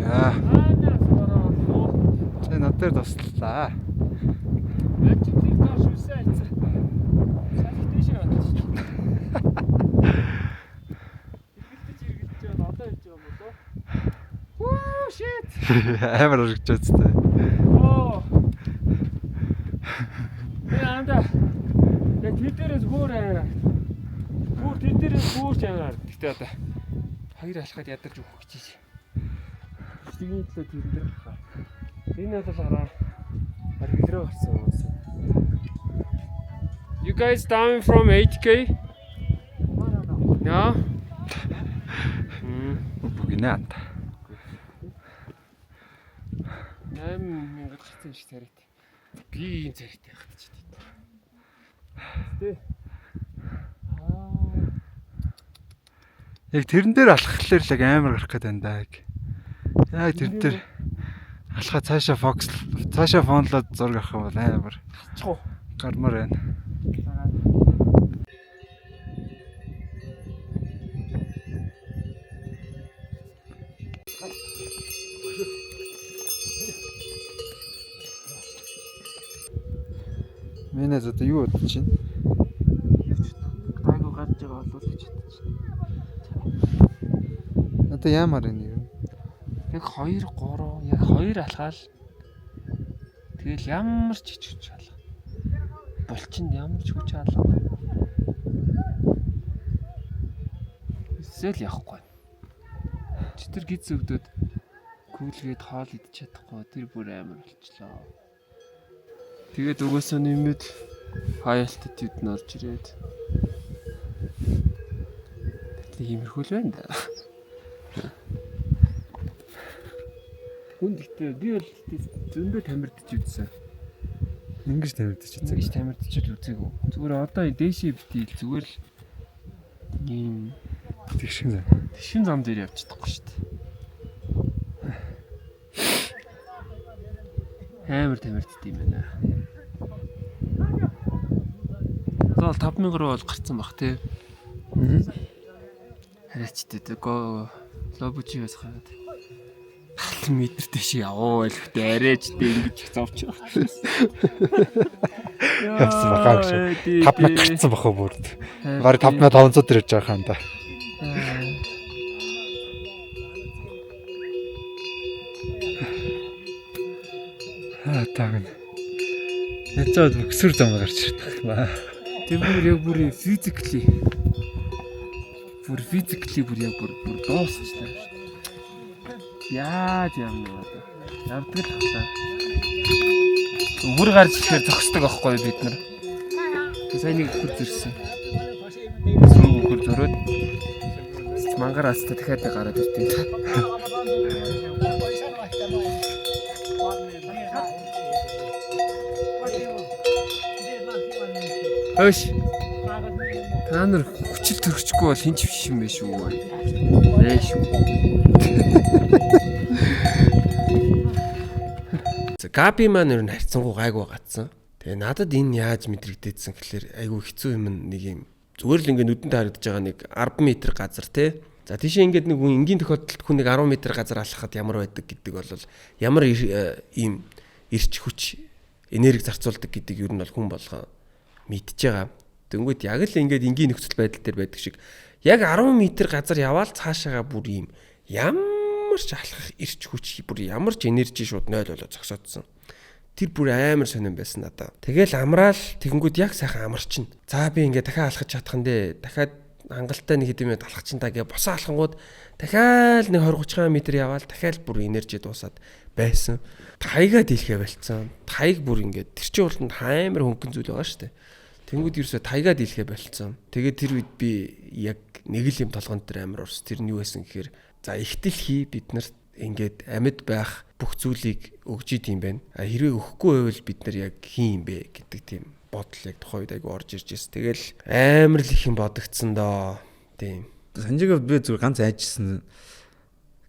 Яа. Хаанаас бороо орлоо? Тэ над дээр туслаа. Мэн чи тэр доош үсээ айцсан. Салхи тийшээ бодлоо шүү дээ. Эргэлдэж эргэлдэж яваад одоо ирж байгаа юм болоо? Хүү shit. Амар өргөж үзтээ. Оо. Би анда. Яг тэр дээрээс хөөр аяа. Бүр тэр дээрээс хөөрч аяа. Гэтэ одоо хоёр алхаад ядарч өгөх гэж байна. Бичлэгийн төлөө тэрэн дээр гарах. Энэ бол гараа оргил руу гарсан хүмүүс. You guys down from 8K? No, no, no. No? Бүгинэ анта. 8000 гарсан шиг царайтай. Би ийм царайтай байх гэж байна. Тэ. Аа. Яг тэрэн дээр алхахлаар л яг амар гарах гээд байна даа. Яг тэрэн дээр алхаа цаашаа фокус цаашаа фонлоод зураг авах юм бол амар Гачих уу? гармаар байна. Миний одоо юу бодож байна? Гайгүй гарч байгаа болов уу гэж бодож байна. Одоо яамаар байна юм? Яг 2 3 яг 2 алхаал тэгэл ямар ч хич хүч алга. Булчинд ямар ч хүч алга. Эсэл явахгүй. Чи тэр гиз өвдөд гүйлгээд хоол идэж чадахгүй тэр бүр амар болчлоо. Тэгээд угаасаа нэмээд high altitude нь орж ирээд тэг иймэрхүү л байна да. Хүн гэхдээ би бол зөндөө тамирдж үзсэн. Ингэж тамирдаж үзээ. Ингэж тамирдж л үзээгүй. Зүгээр одоо дээшээ битийл зүгээр л ийм Тэгшин зам. Тэгшин зам дээр явж чадахгүй шүү дээ. Амар тамирдд юм байна. Одоо бол 5000 руу бол гарцсан бах тий. Хараач тий го лобучигаас хараад 70 метр дэше яваа байлгүй арайч тий ингэж их зовч байгаа. Явсан бахаа гэж. 5000 гарцсан бах уу бүрд. Бараг 5500 дээр явж байгаа хаа да. Аа таг. Ячаад бөксөр зам гарч ирдэг. Тэр бүр яг бүр physically бүр яг бүр дуусчихлаа шүү дээ. Яаж юм бэ одоо? Явдаг л хаа. Өвөр гарч ирэхээр зогсдог аахгүй бид нар. Сайн нэг өхөр зөрсөн. Сүүг өхөр зөрөөд мангар астай дахиад нэг гараад ирд юм. Хөөш. Та нар хүчил төрөчгүй бол хинч биш юм байна шүү. Ээ шүү. Габи маань ер нь харьцангуй гайгүй гацсан. Тэгээ надад энэ яаж мэдрэгдээдсэн гэхэлэр айгүй хэцүү юм нэг юм. Зүгээр л ингээ нүдэнд харагдаж байгаа нэг 10 м газар те. За тийшээ ингээд нэг хүн энгийн тохиолдолд хүн нэг 10 м газар алхахад ямар байдаг гэдэг бол ямар ийм эрч хүч энерги зарцуулдаг гэдэг ер нь бол хүн болгон мэдж байгаа. Тэнгүүд яг л ингээд энгийн нөхцөл байдал дээр байдаг шиг яг 10 м газар яваал цаашаага бүр ийм ямар ч алхах эрч хүч бүр ямар ч энержи шууд 0 болоо зогсоодсон. Тэр бүр амар сонирн байсан надаа. Тэгэл амраал тэгэнгүүт яг сайхан амарчин. За би ингээд дахиад алхаж чадах нь дээ. Дахиад хангалттай нэг хэдэн минут алхах чинь та гэ босоо алхангууд дахиад нэг 20 30 м яваал дахиад бүр энержи дуусаад байсан. Таяга дийлхэ болцсон. Таяг бүр ингээд тэр чинь болонд амар хөнгөн зүйл байгаа шүү дээ. Тэнгүүд ерөөсөө таяга дийлхэ болцсон. Тэгээд тэр үед би яг нэг л юм толгоон дээр амар орс. Тэр нь юу байсан гэхээр за их дэлхий бид нарт ингээд амьд байх бүх зүйлийг өгч идэм байх. А хэрвээ өгөхгүй байвал бид нар яг хин юм бэ гэдэг тийм бодол яг тухайн үед айгу орж ирж байсан. Тэгэл амар л их юм бодогдсон доо. Тийм. Санжиг би зүгээр ганц айжсэн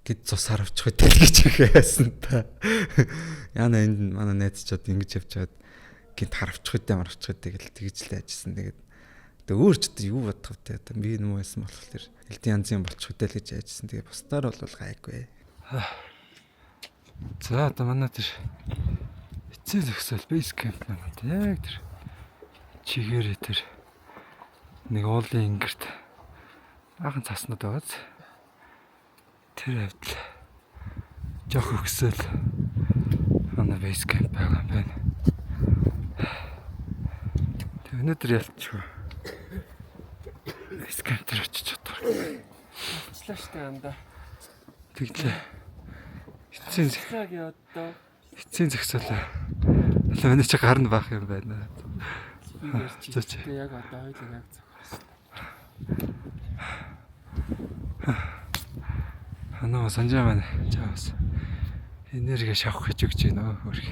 гэд цус харавчих үү гэж хайсан та. Яна энд манай найз ч одоо ингэж явж байгаад гинт харавчих үү маравчих үү гэл тэгж л айжсэн. Тэгээд Тэгээ өөр ч одоо юу бодох вэ? Одоо би нүм байсан болохоор тэр элдэн янзын болчих үдэ л гэж айжсэн. Тэгээ бусдаар бол гайгүй. За одоо манай тэр эцсийн зөксөл base camp маань яг тэр чигээрээ тэр нэг уулын ингэрт баахан цаснууд байгааз тэр хавьд л жоох өгсөөл манай base camp байгаа юм байна. Тэг өнөөдөр ялчгүй base camp дээр очиж чадах. Очлаа штэ андаа. Тэглээ. Эцсийн Цаг одоо эцсийн зөксөөлөө. Алаа миний чи гарна баах юм байна. би ярьчих. За, чи. Тэгээ яг одоо хоёулаа яг зогссон. Анаа санжаа маань чаавас. Энерги шавах гэж өгч байна өө хөрх.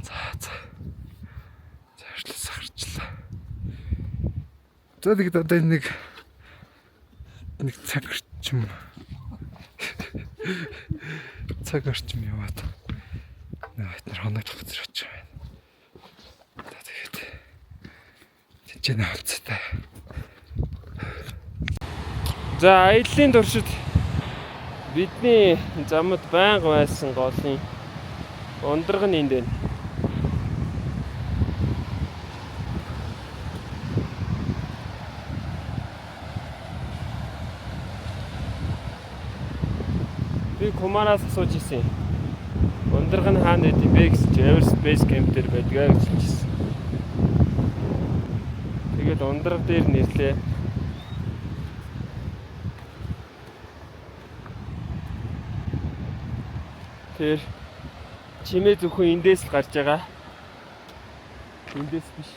За за. За сахарчлаа. За тэгэд одоо энэ нэг цаг орчим. Цаг орчим яваад нэг нар хоноглох газар очих юм байна. За тэгээд тэнцэнэ холцтой. За аяллаа туршид бидний замд байнга байсан голын ундраг нь энд байна. Би Кумараас асууж ирсэн. Ундраг нь хаана байд юм бэ гэсэн чи Everest Base Camp дээр байдгаа гэж хэлчихсэн. Тэгээд ундраг дээр нэрлээ. Тэр чимээ зөвхөн эндээс л гарч байгаа. Эндээс биш.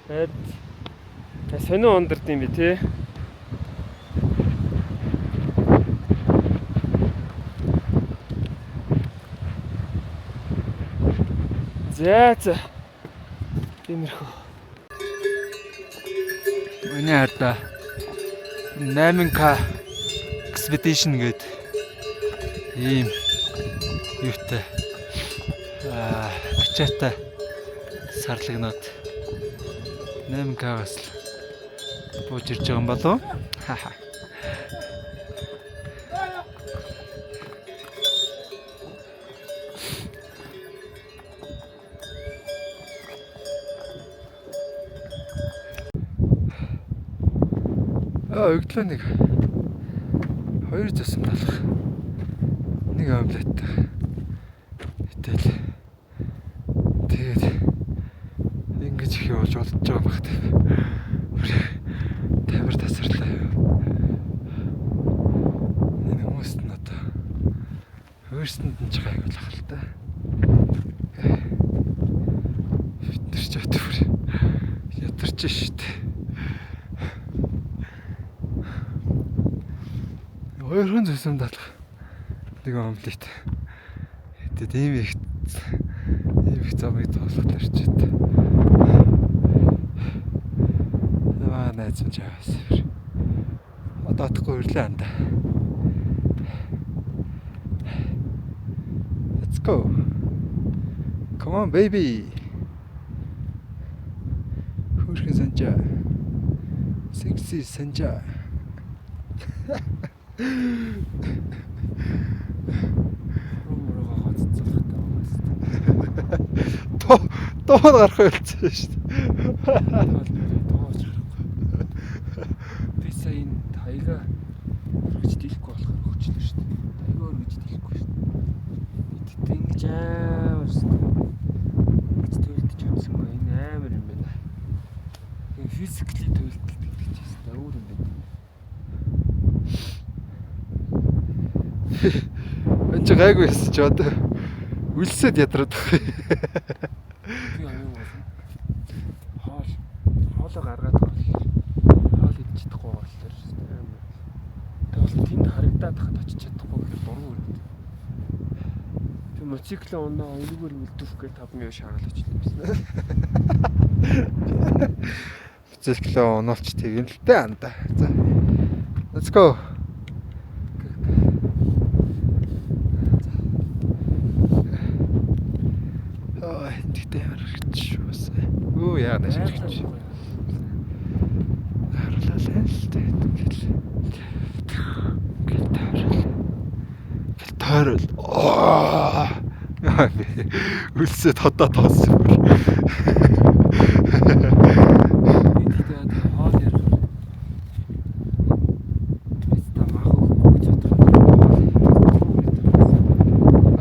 Харин сонин ундард юм би те. За за. Тиймэрхүү. Миний хардаа 8K expedition гээд ийм юутай ачаатай сарлагнууд 8K-гаас л бууж ирж байгаа юм болов? Хаха. Аа, өглөө нэг хоёр зүсэм талах нэг омлеттай. Итэл тэгээд ингэж их явж болж байгаа юм байна. Тамир тасарлаа юу. Энэ хүмүүст нь одоо өөрсөнд нь ч гайгүй л ах л та. Бид нар ч одоо бүр ядарч штэ. Хоёрхан зүсэм талах нэг омлет. Тэгээд ийм их замыг зоолох төрчээд. Наа найз минь чаваас. Одоо отохгүй ирлээ анда. Let's go. Come on baby. Хөөрхөн санжаа. Sexy санжаа. Руу гоццолохтой байгаа юм. Дуу гарах байлцсан шүү дээ. Дууж гарахгүй. Би сая энэ таяга өргөж дийлэхгүй болохоор өгчлээ шүү дээ. Таяга өргөж дийлэхгүй шүү дээ. Тэгтээ ингэж амар ингэж туйлдж үзсэнгүй энэ амар юм байна. Тэгээ physically туйлдэлт гэдэг чинь ёстой өөр юм байна. Энд чи гайгүй байсан чи одоо үлсээд ядраад байгаа. Би аюу болно. Хоолоо гаргаад хоол идэж чадахгүй болохоор амар. Тэгвэл тэнд харагдаад хахад очиж чадахгүй гэхээр дургу өргөд. Би мотоциклээ унаа энэгээр үлдэх гээл 5 минут шаагаал очлоо байсан. Мотоциклээ унаалч тэгэн л дээ анда. За. Let's go. Аа, тэгтээ ямар хэрэгч шүү. Үу яа нааш хэрэгч. Харуулаа л тэгээд ингээл. Ингээл тойрол. Ингээл тойрол. Аа. Үлсээ тодоо тоос юм. Би тэгтээ одоо хоол ярих. Биста мах өгөхгүй гэж бодох.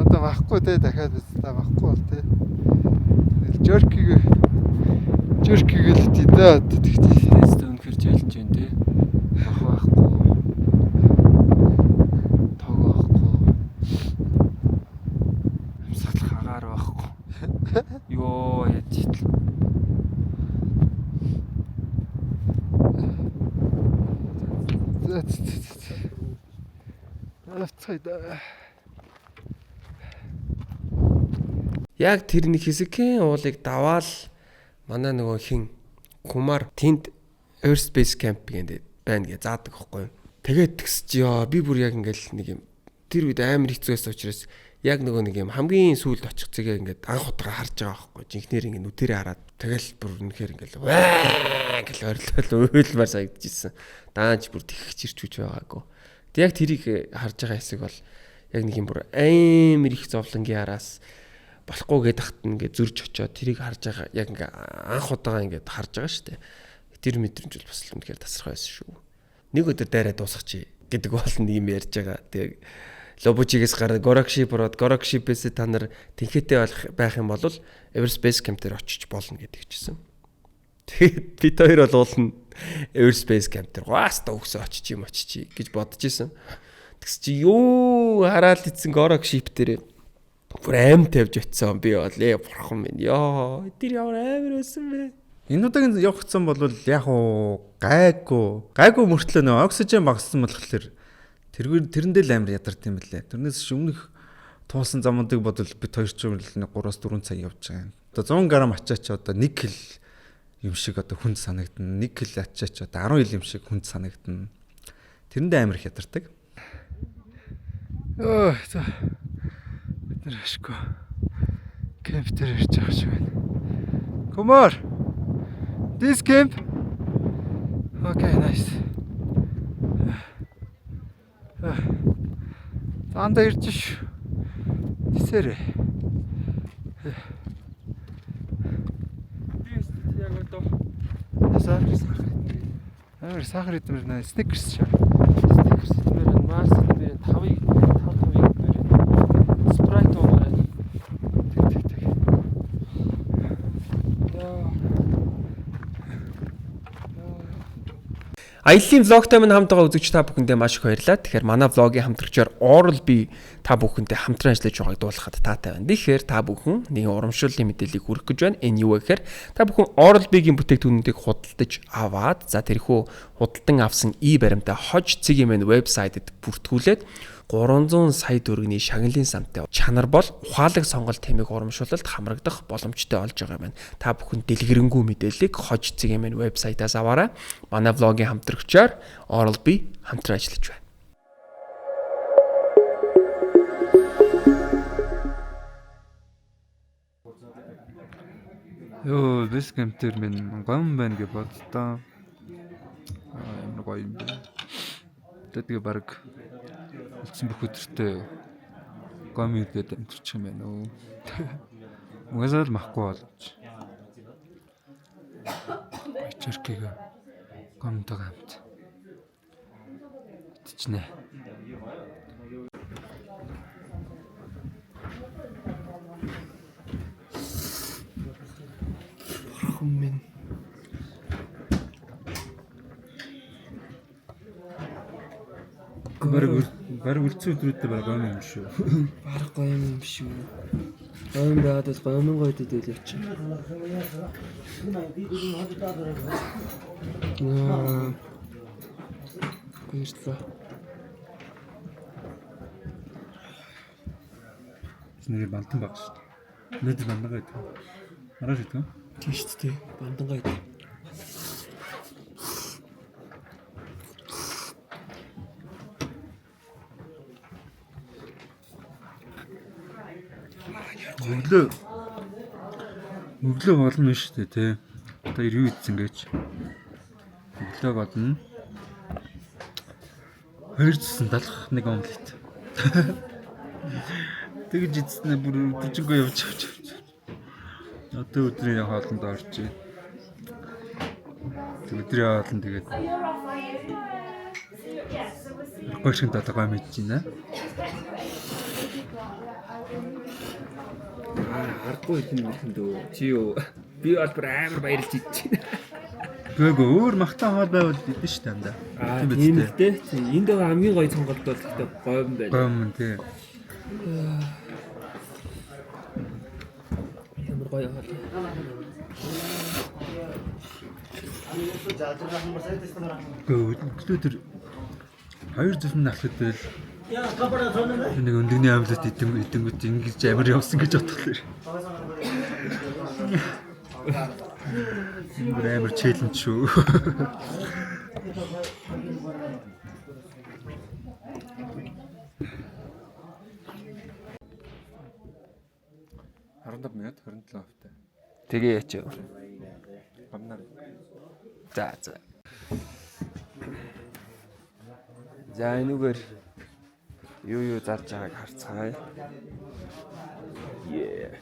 Одоо махгүй те, дахиад биста махгүй бол те. Тэгэл jerky-г jerky-г л тий да одоо тэгтээ. Тест үнэхэр challenge юм те. Мах байхгүй. Тог байхгүй. Амьсгалах агаар байхгүй. Йоо яаж читэл. За за за за. Авцгаая да. Яг тэр нэг хэсэгхэн уулыг даваал манай нөгөө хин Кумар тэнд Everest Base Camp гэдэг байна гэж заадаг байхгүй юу. Тэгээд тэгс чи ёо би бүр яг ингээл нэг юм тэр үед амар хэцүү байсан учраас яг нөгөө нэг юм хамгийн сүүлд очих зэгээ ингээд анх удаага харж байгаа байхгүй. Жинхнэр ингээд нүдэрээ хараад тэгэл бүр үнэхээр ингээл ваа гэл орилол уйлмаар санагдчихсэн. Даанч бүр тэгэх чирч хүч байгаагүй. Тэг яг тэрийг харж байгаа хэсэг бол яг нэг юм бүр амар их зовлонгийн араас болохгүй гэдээ тахт ингээд зөрж очиод тэрийг харж байгаа яг ингээ анх удаага ингээд харж байгаа шүү дээ. Тэр мэдрэмж бол бас л үнэхээр тасархай байсан шүү. Нэг өдөр дайраа дуусгачих гэдэг бол нэг юм ярьж байгаа. Тэгээ Лобучигээс гараад Горакшип ороод Горакшипээс та нар тэнхээтэй байх байх юм бол Everest Base Camp дээр очиж болно гэдэг чийсэн. Тэгээд бид хоёр бол уулна Everest Base Camp дээр гооста өгсөө очиж юм очиж гэж бодож исэн. Тэгс чи юу хараал ицсэн Горакшип дээр бүр аим тавьж очисон би бол бурхан минь ёо тэр ямар амар байсан бэ. Энэ удаагийн явах гэсэн бол яг уу гайгүй. Гайгүй мөртлөө нөө оксижен багассан болохоор тэргээр тэрэндээ л амар ядарт юм лээ. Тэрнээс ч өмнөх туусан замуудыг бодвол бид хоёр ч 3-4 цаг явж байгаа юм. Одоо 100 г ачаач одоо 1 кг юм шиг одоо хүнд санагдана. 1 кг ачаач одоо 10 ил юм шиг хүнд санагдана. Тэрэндээ амар их ядардаг. Өө за бид нар ашгүй camp дээр ирж байгаа шиг байна. Kumar. This camp. Okay, nice. Заанда ирж ш. Тэсэрэ. Би яг одоо Ясаа. Амар сахар идмээр нэ Snickers шаа. Snickers идмээр байна, Mars идмээр байна, 5-ыг идмээр, 5 5-ыг идмээр байна. Sprite уумаар байна. Тэг тэг тэг. Яа. Аяллаа vlog той минь хамт байгаа үзэгч та бүхэндээ маш их баярлалаа. Тэгэхээр манай vlog ийн хамтрагчаар Oral-B та бүхэнтэй хамтран ажиллаж байгааг дуулахад таатай байна. Тэгэхээр та бүхэн нэгэн урамшууллын мэдээллийг хүргэх гэж байна. Энэ юу вэ гэхээр та бүхэн Oral-B-гийн бүтээгдэхүүнүүдийг худалдаж аваад за тэрхүү худалдан авсан e-баримтаа хож цэгийн вебсайтэд бүртгүүлээд 300 сая төгрөгийн шагналын самтай чанар бол ухаалаг сонголт хэмээх урамшуулалт хамрагдах боломжтой болж байгаа юм байна. Та бүхэн дэлгэрэнгүй мэдээллийг хож цэгийн вебсайтаас аваарай. Манай vlog ийн хамтрагчаар Oral-B хамтран ажиллаж байна. Йоо, base camp дээр минь гом байна гэж боддоо. Аа, ямар гоё юм бэ. Тэгээ баг үлдсэн бүх өдөртөө гом идээд амьдэрчих юм байна өө. Угаасаа л махгүй болж. Jerky г гомтойгоо хамт идчихнэ. Бурхан минь. Бараг үлдсэн өдрүүдэд бараг гом юм шүү. Бараг гоё юм биш үү? Гоё юм байгаад бол гоё юм гоё идэл явчих. Аа. Баярлалаа. Нэр бантан баг шүү дээ. Өнөөдөр бандангаа идэх. Маргааш идэх үү? Тийм шүү дээ. Бандангаа идэх. Өглөө болно шүү дээ, тий. Одоо юу идсэн гэж. Өглөө болно. Хоёр зүсэн талах нэг омлет. Тэгж идснээ бүр өдөржингөө явж явж явж. Одоо өдрийн хоолнд орж байна. Тэг өдрийн хоолнд тэгээд гой шиг долгой мэдж байна. Аа, аргагүй юм юм дөө. Чи юу? Би бол бүр амар баярлж идэж байна. Гээгүй өөр махтан хоол байвал идэн шүү дээ амдаа. Аа, тийм л дээ. Энд байгаа хамгийн гоё сонголт бол гэхдээ говь байна. Гой юм тий. Ямар гоё хоол. Гээ өглөө тэр хоёр зүсэн алхад байл. Тэр нэг өндөгний омлет идэнгүүт идэнгүүт ингэж амар явсан гэж бодглоо. Энэ бүр амар челленж шүү. Минут 27 хувьтай. Тэгээ яач юу? Гамнаар. За. За, энүүгээр юу зарж байгааг харцгаая. Yeah.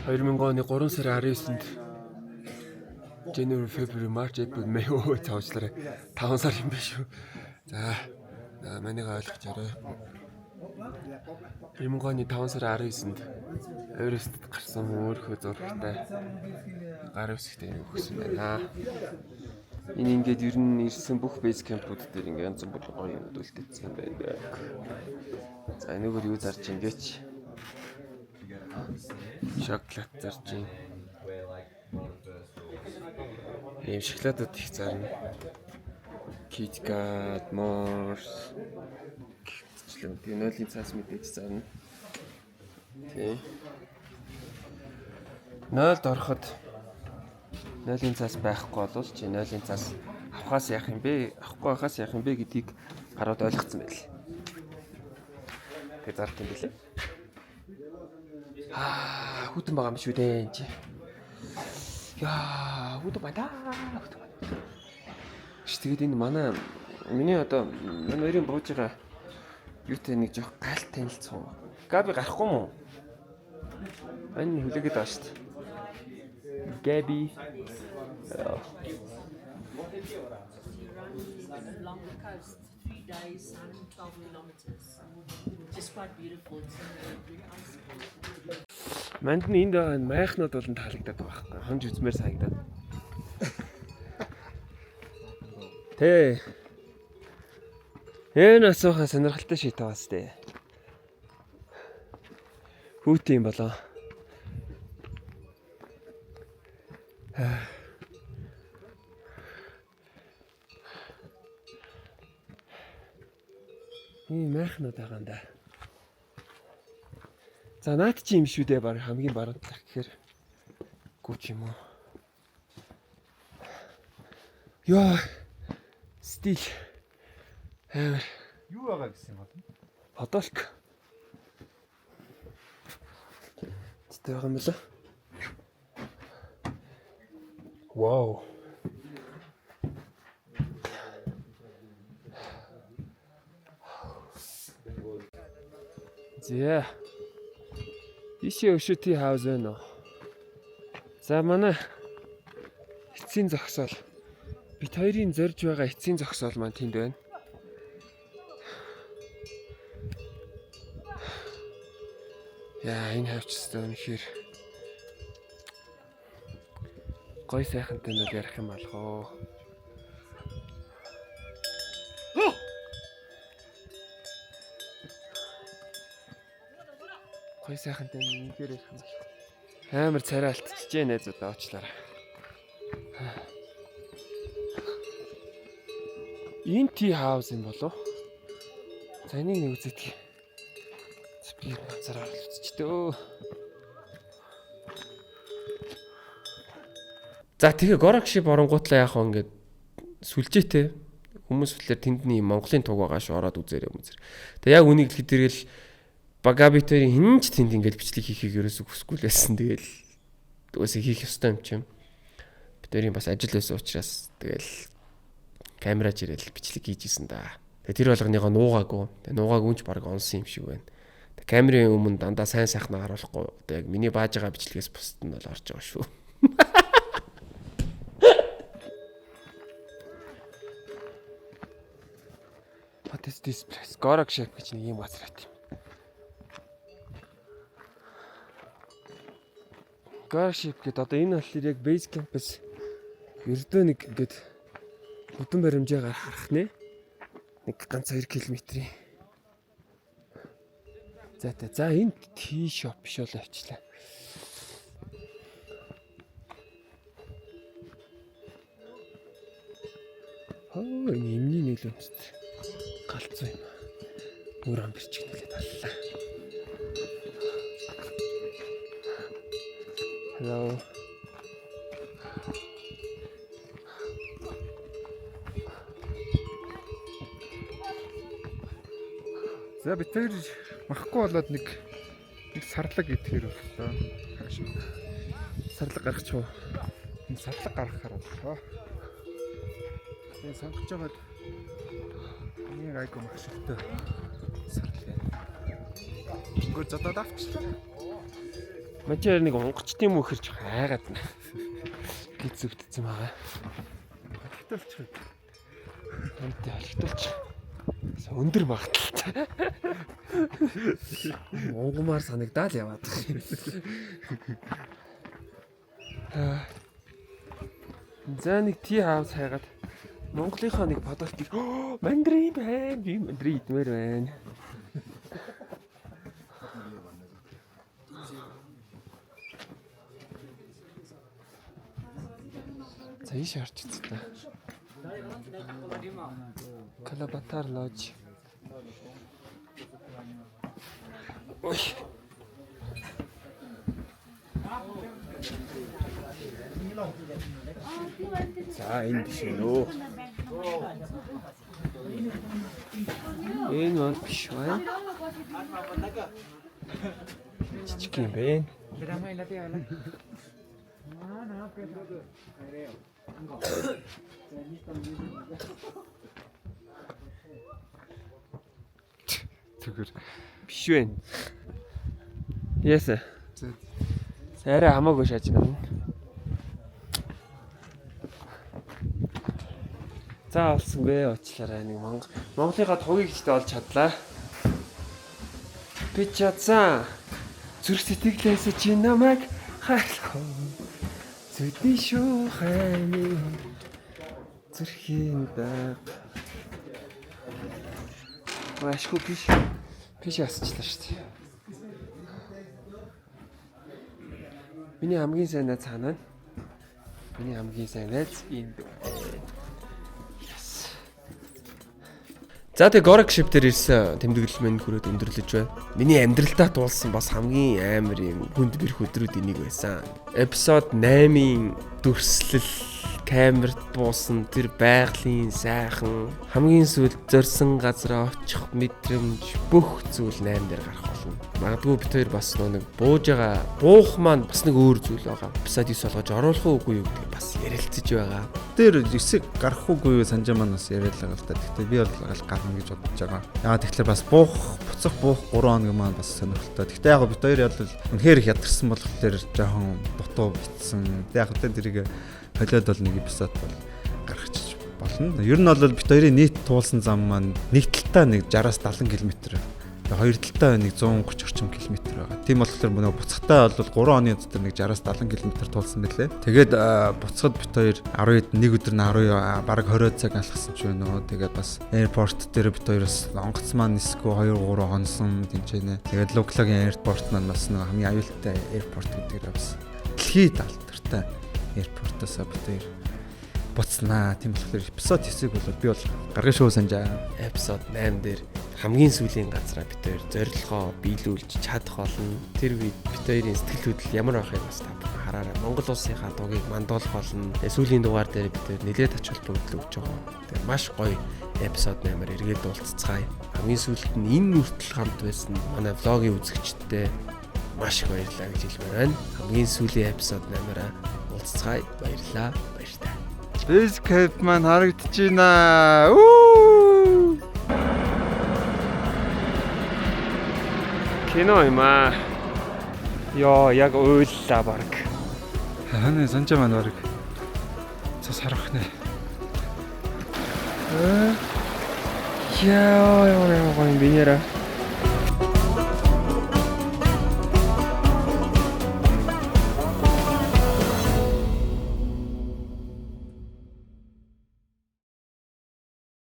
2000 оны 3 сарын 19-нд January, February, March, April, May өө цаашлаарай. 5 сар юм биш үү? За, манайгаа ойлгож арай. 2000 оны 5 сарын 19-нд Эверестд гарсан хүн өөрийнхөө зурагтай гар үсгтэй юм өгсөн байна. Энэ ингээд ер нь ирсэн бүх base camp-ууд дээр ингээд янз бүрийн гоё юмуд үлдээсэн байдаг. За, энэгээр юу зарж ин гэж? Шоколад зарж ин. Ийм шоколадууд их зарна. Kit Kat, Mars гэх тэгээ нойлын цаас мэдээж зарна. Тий. Нойлд ороход нойлын цаас байхгүй болвол чи нойлын цаас авахаас яах юм бэ? Авахгүй байхаас яах юм бэ гэдгийг гарууд ойлгоцсон байл. Тэгээ зард юм билээ. Аа, хүтэн байгаа юм шүү дээ энэ чи. Яа, хүтэн байна. Хүтэн байна. Ш тэгээд энэ манай миний одоо манай хоёрын бууж байгаа юутай нэг жоох галт танилцсан. Габи гарахгүй мó? Энэ хүлээгээд байгаа шүү дээ. Габи. Along the coast, 3 days, 112 kilometers. It's quite beautiful. It's very icy. Манд нь энд байгаа энэ майхнууд бол таалагдаад байгаа байхгүй. Хонж үзмээр санагдаад. Тэ. Энэ асуухан сонирхолтой шийт байгаа сте. Хүүтэн юм болоо. Энэ майхнууд байгаа юм да. За, наад чи юм шүү дээ, баг хамгийн баруун талах гэхээр гүч юм уу. Яа. Стил. Амар. Юу байгаа гэсэн юм бол? Подолк. Тэт байгаа юм лээ. Вау. За. Ишээ өшөө tea house байна уу? За, манай эцсийн зогсоол. Бид хоёрын зорж байгаа эцсийн зогсоол маань тэнд байна. Яа, энэ хавчстай үнэхээр гой сайхантай нь бол ярих юм алгоо. Гой сайхантай нь үнэхээр ярих юм алгоо. Амар царай алтчихжээ найзуудаа уучлаарай. Энэ tea house юм болов? За, энийг нэг үздэг. Би ганцаар оруулж үзчихдөө. За, тэгээ Горакшип оронгуутлаа яг ингээд сүлжээтэй хүмүүс болохоор тэндний Монголын туг байгаа шүү, ороод үзээрэй үзэр. Тэгээ яг үнийг хэлэхэд тэрэл Багабитерийн хин ч тэнд ингээд бичлэг хийхийг ерөөсөө хүсэхгүй л байсан. Тэгэл угаасаа хийх ёстой юм чинь. Бид хоёрын бас ажил байсан учраас тэгэл камера чирэл бичлэг хийж исэн да. Тэгээ тэр болгоныгоо нуугаагүй. Тэгээ нуугаагүй ч баг онсон юм шиг байна. Тэгээ камерын өмнө дандаа сайн сайхнаа харуулахгүй. Одоо яг миний бааж байгаа бичлэгээс бусд нь бол орж байгаа шүү. What is this place? Gorakshep гэж нэг юм газар байт юм. Gorakshep гэдэг одоо энэ болохоор яг base campus ердөө нэг ингээд хөдөн баримжаагаар харах нэ. Нэг ганц 2 км-ийн. За та, за, энэ tea shop биш бол авчлаа. Хоо, энэ эмний нийлэмжт галзуу юм. Нүр ам бирчих нэлээд аллаа. Hello. За, бид тэр махгүй болоод нэг нэг сарлаг идэхэр боллоо. Хаашаа. Сарлаг гаргачих уу? Энэ сарлаг гаргахаар боллоо. Тэгээ сонгож байгаад нэг айгу мах шигтэй сарлаг байна. Өнгөр зодоод авчлаа. Мачаар нэг онгоцтой юм уу хэрч хайгаад байна. Гэж зүвтсэн байгаа. Холигтолчих. Энтэй холигтолчих. Өндөр магадлалтай. Унгамаар санагдаал яваад байгаа юм. За, нэг tea house хайгаад Монголынхаа нэг продуктыг мандрин байна. Би мандрин идмээр байна. За, ийш орж үзтээ. Kalapathar Lodge. Ой. За, энэ биш үү? Энэ бол биш байна. Жижиг юм бэ. Зүгээр. Биш вэ? Yes. За. Арай хамаагүй шааж байна. За, олсонгүй, уучлаарай, нэг Монголынхаа тугийг ч олж чадлаа. Би чадсан. Зүрх сэтгэлээс чи намайг хайрлах. Зүдний шүү хаймын зүрхийн даг. Ашгүй биш. Биш асчлаа шүү дээ. Миний хамгийн сайн найз цаана. Миний хамгийн сайн найз энд байна. Yes. За, тэгээ Горакшип дээр ирсэн тэмдэглэл минь хүрээд өндөрлөж байна. Миний амьдралдаа туулсан бас хамгийн амар юм хүнд бэрх өдрүүд энийг байсан. Episode 8-ын дүрслэл, камерт буусан тэр байгалийн сайхан, хамгийн сүүлд зорьсон газараа очих мэдрэмж, бүх зүйл 8 дээр гарах болно. Магадгүй бид хоёр бас нэг бууж байгаа буух маань бас нэг өөр зүйл байгаа. Episode 9 болгож оруулах уугүй юу гэдэг бас ярилцаж байгаа. Тэр 9 гарах уугүй юу, Санжаа маань бас яриад л байгаа л та. Гэхдээ би бол гарна гэж бодож байгаа. Яагаад тэгэхээр бас буух, буцах буух 3 хоног маань бас сонирхолтой. Гэхдээ яг бид хоёр бол үнэхээр их ядарсан болохоор жоохон дутуу битсэн. Яг л тэрийг холиод бол нэг episode бол гаргачих болно. Ер нь бол бид хоёрын нийт туулсан зам маань нэг талтаа нэг 60-аас 70 км. Хоёр талтаа нэг 130 орчим километр байгаа. Тийм болохоор нөгөө буцахтаа бол 3 оны дотор нэг 60-аас 70 км туулсан байлээ. Тэгээд буцахад бид хоёр 10 нэг өдөр нь 10 бараг 20 цаг алхасан ч байна уу. Тэгээд бас airport дээр бид хоёр бас онгоц маань нисгүй 2 3 хонсон тэнцэнэ. Тэгээд Луклагийн airport маань бас нэг хамгийн аюултай airport гэдгээр бас дэлхийд алдартай airport-оос бид хоёр буцнаа. Тийм болохоор episode 9-ийг бол би бол гаргана шүү, Санжаа. Episode 8 дээр Хамгийн сүүлийн газараа бид хоёр зорилгоо биелүүлж чадах болно. Тэр үед бид хоёрын сэтгэл хөдлөл ямар байх юм бас та бүхэн хараарай. Монгол улсынхаа дугийг мандуулах болно. Тэгээ сүүлийн дугаар дээр бид хоёр нэлээд ач холбогдол өгч байгаа. Тэгээ маш гоё episode 8-аар эргээд уулзцгаая. Хамгийн сүүлд нь энэ хүртэл хамт байсан манай vlog ийн үзэгчдэд маш их баярлалаа гэж хэлмээр байна. Хамгийн сүүлийн episode 8-аараа уулзцгаая. Баярлалаа. Баяртай. Base camp маань харагдаж байна. Үү! Кино юм аа. Йоо, яг уйллаа баг. Ханы санжаа маань баг. Цас харах нэ. Яа, яа, яа, гоё юм бинера.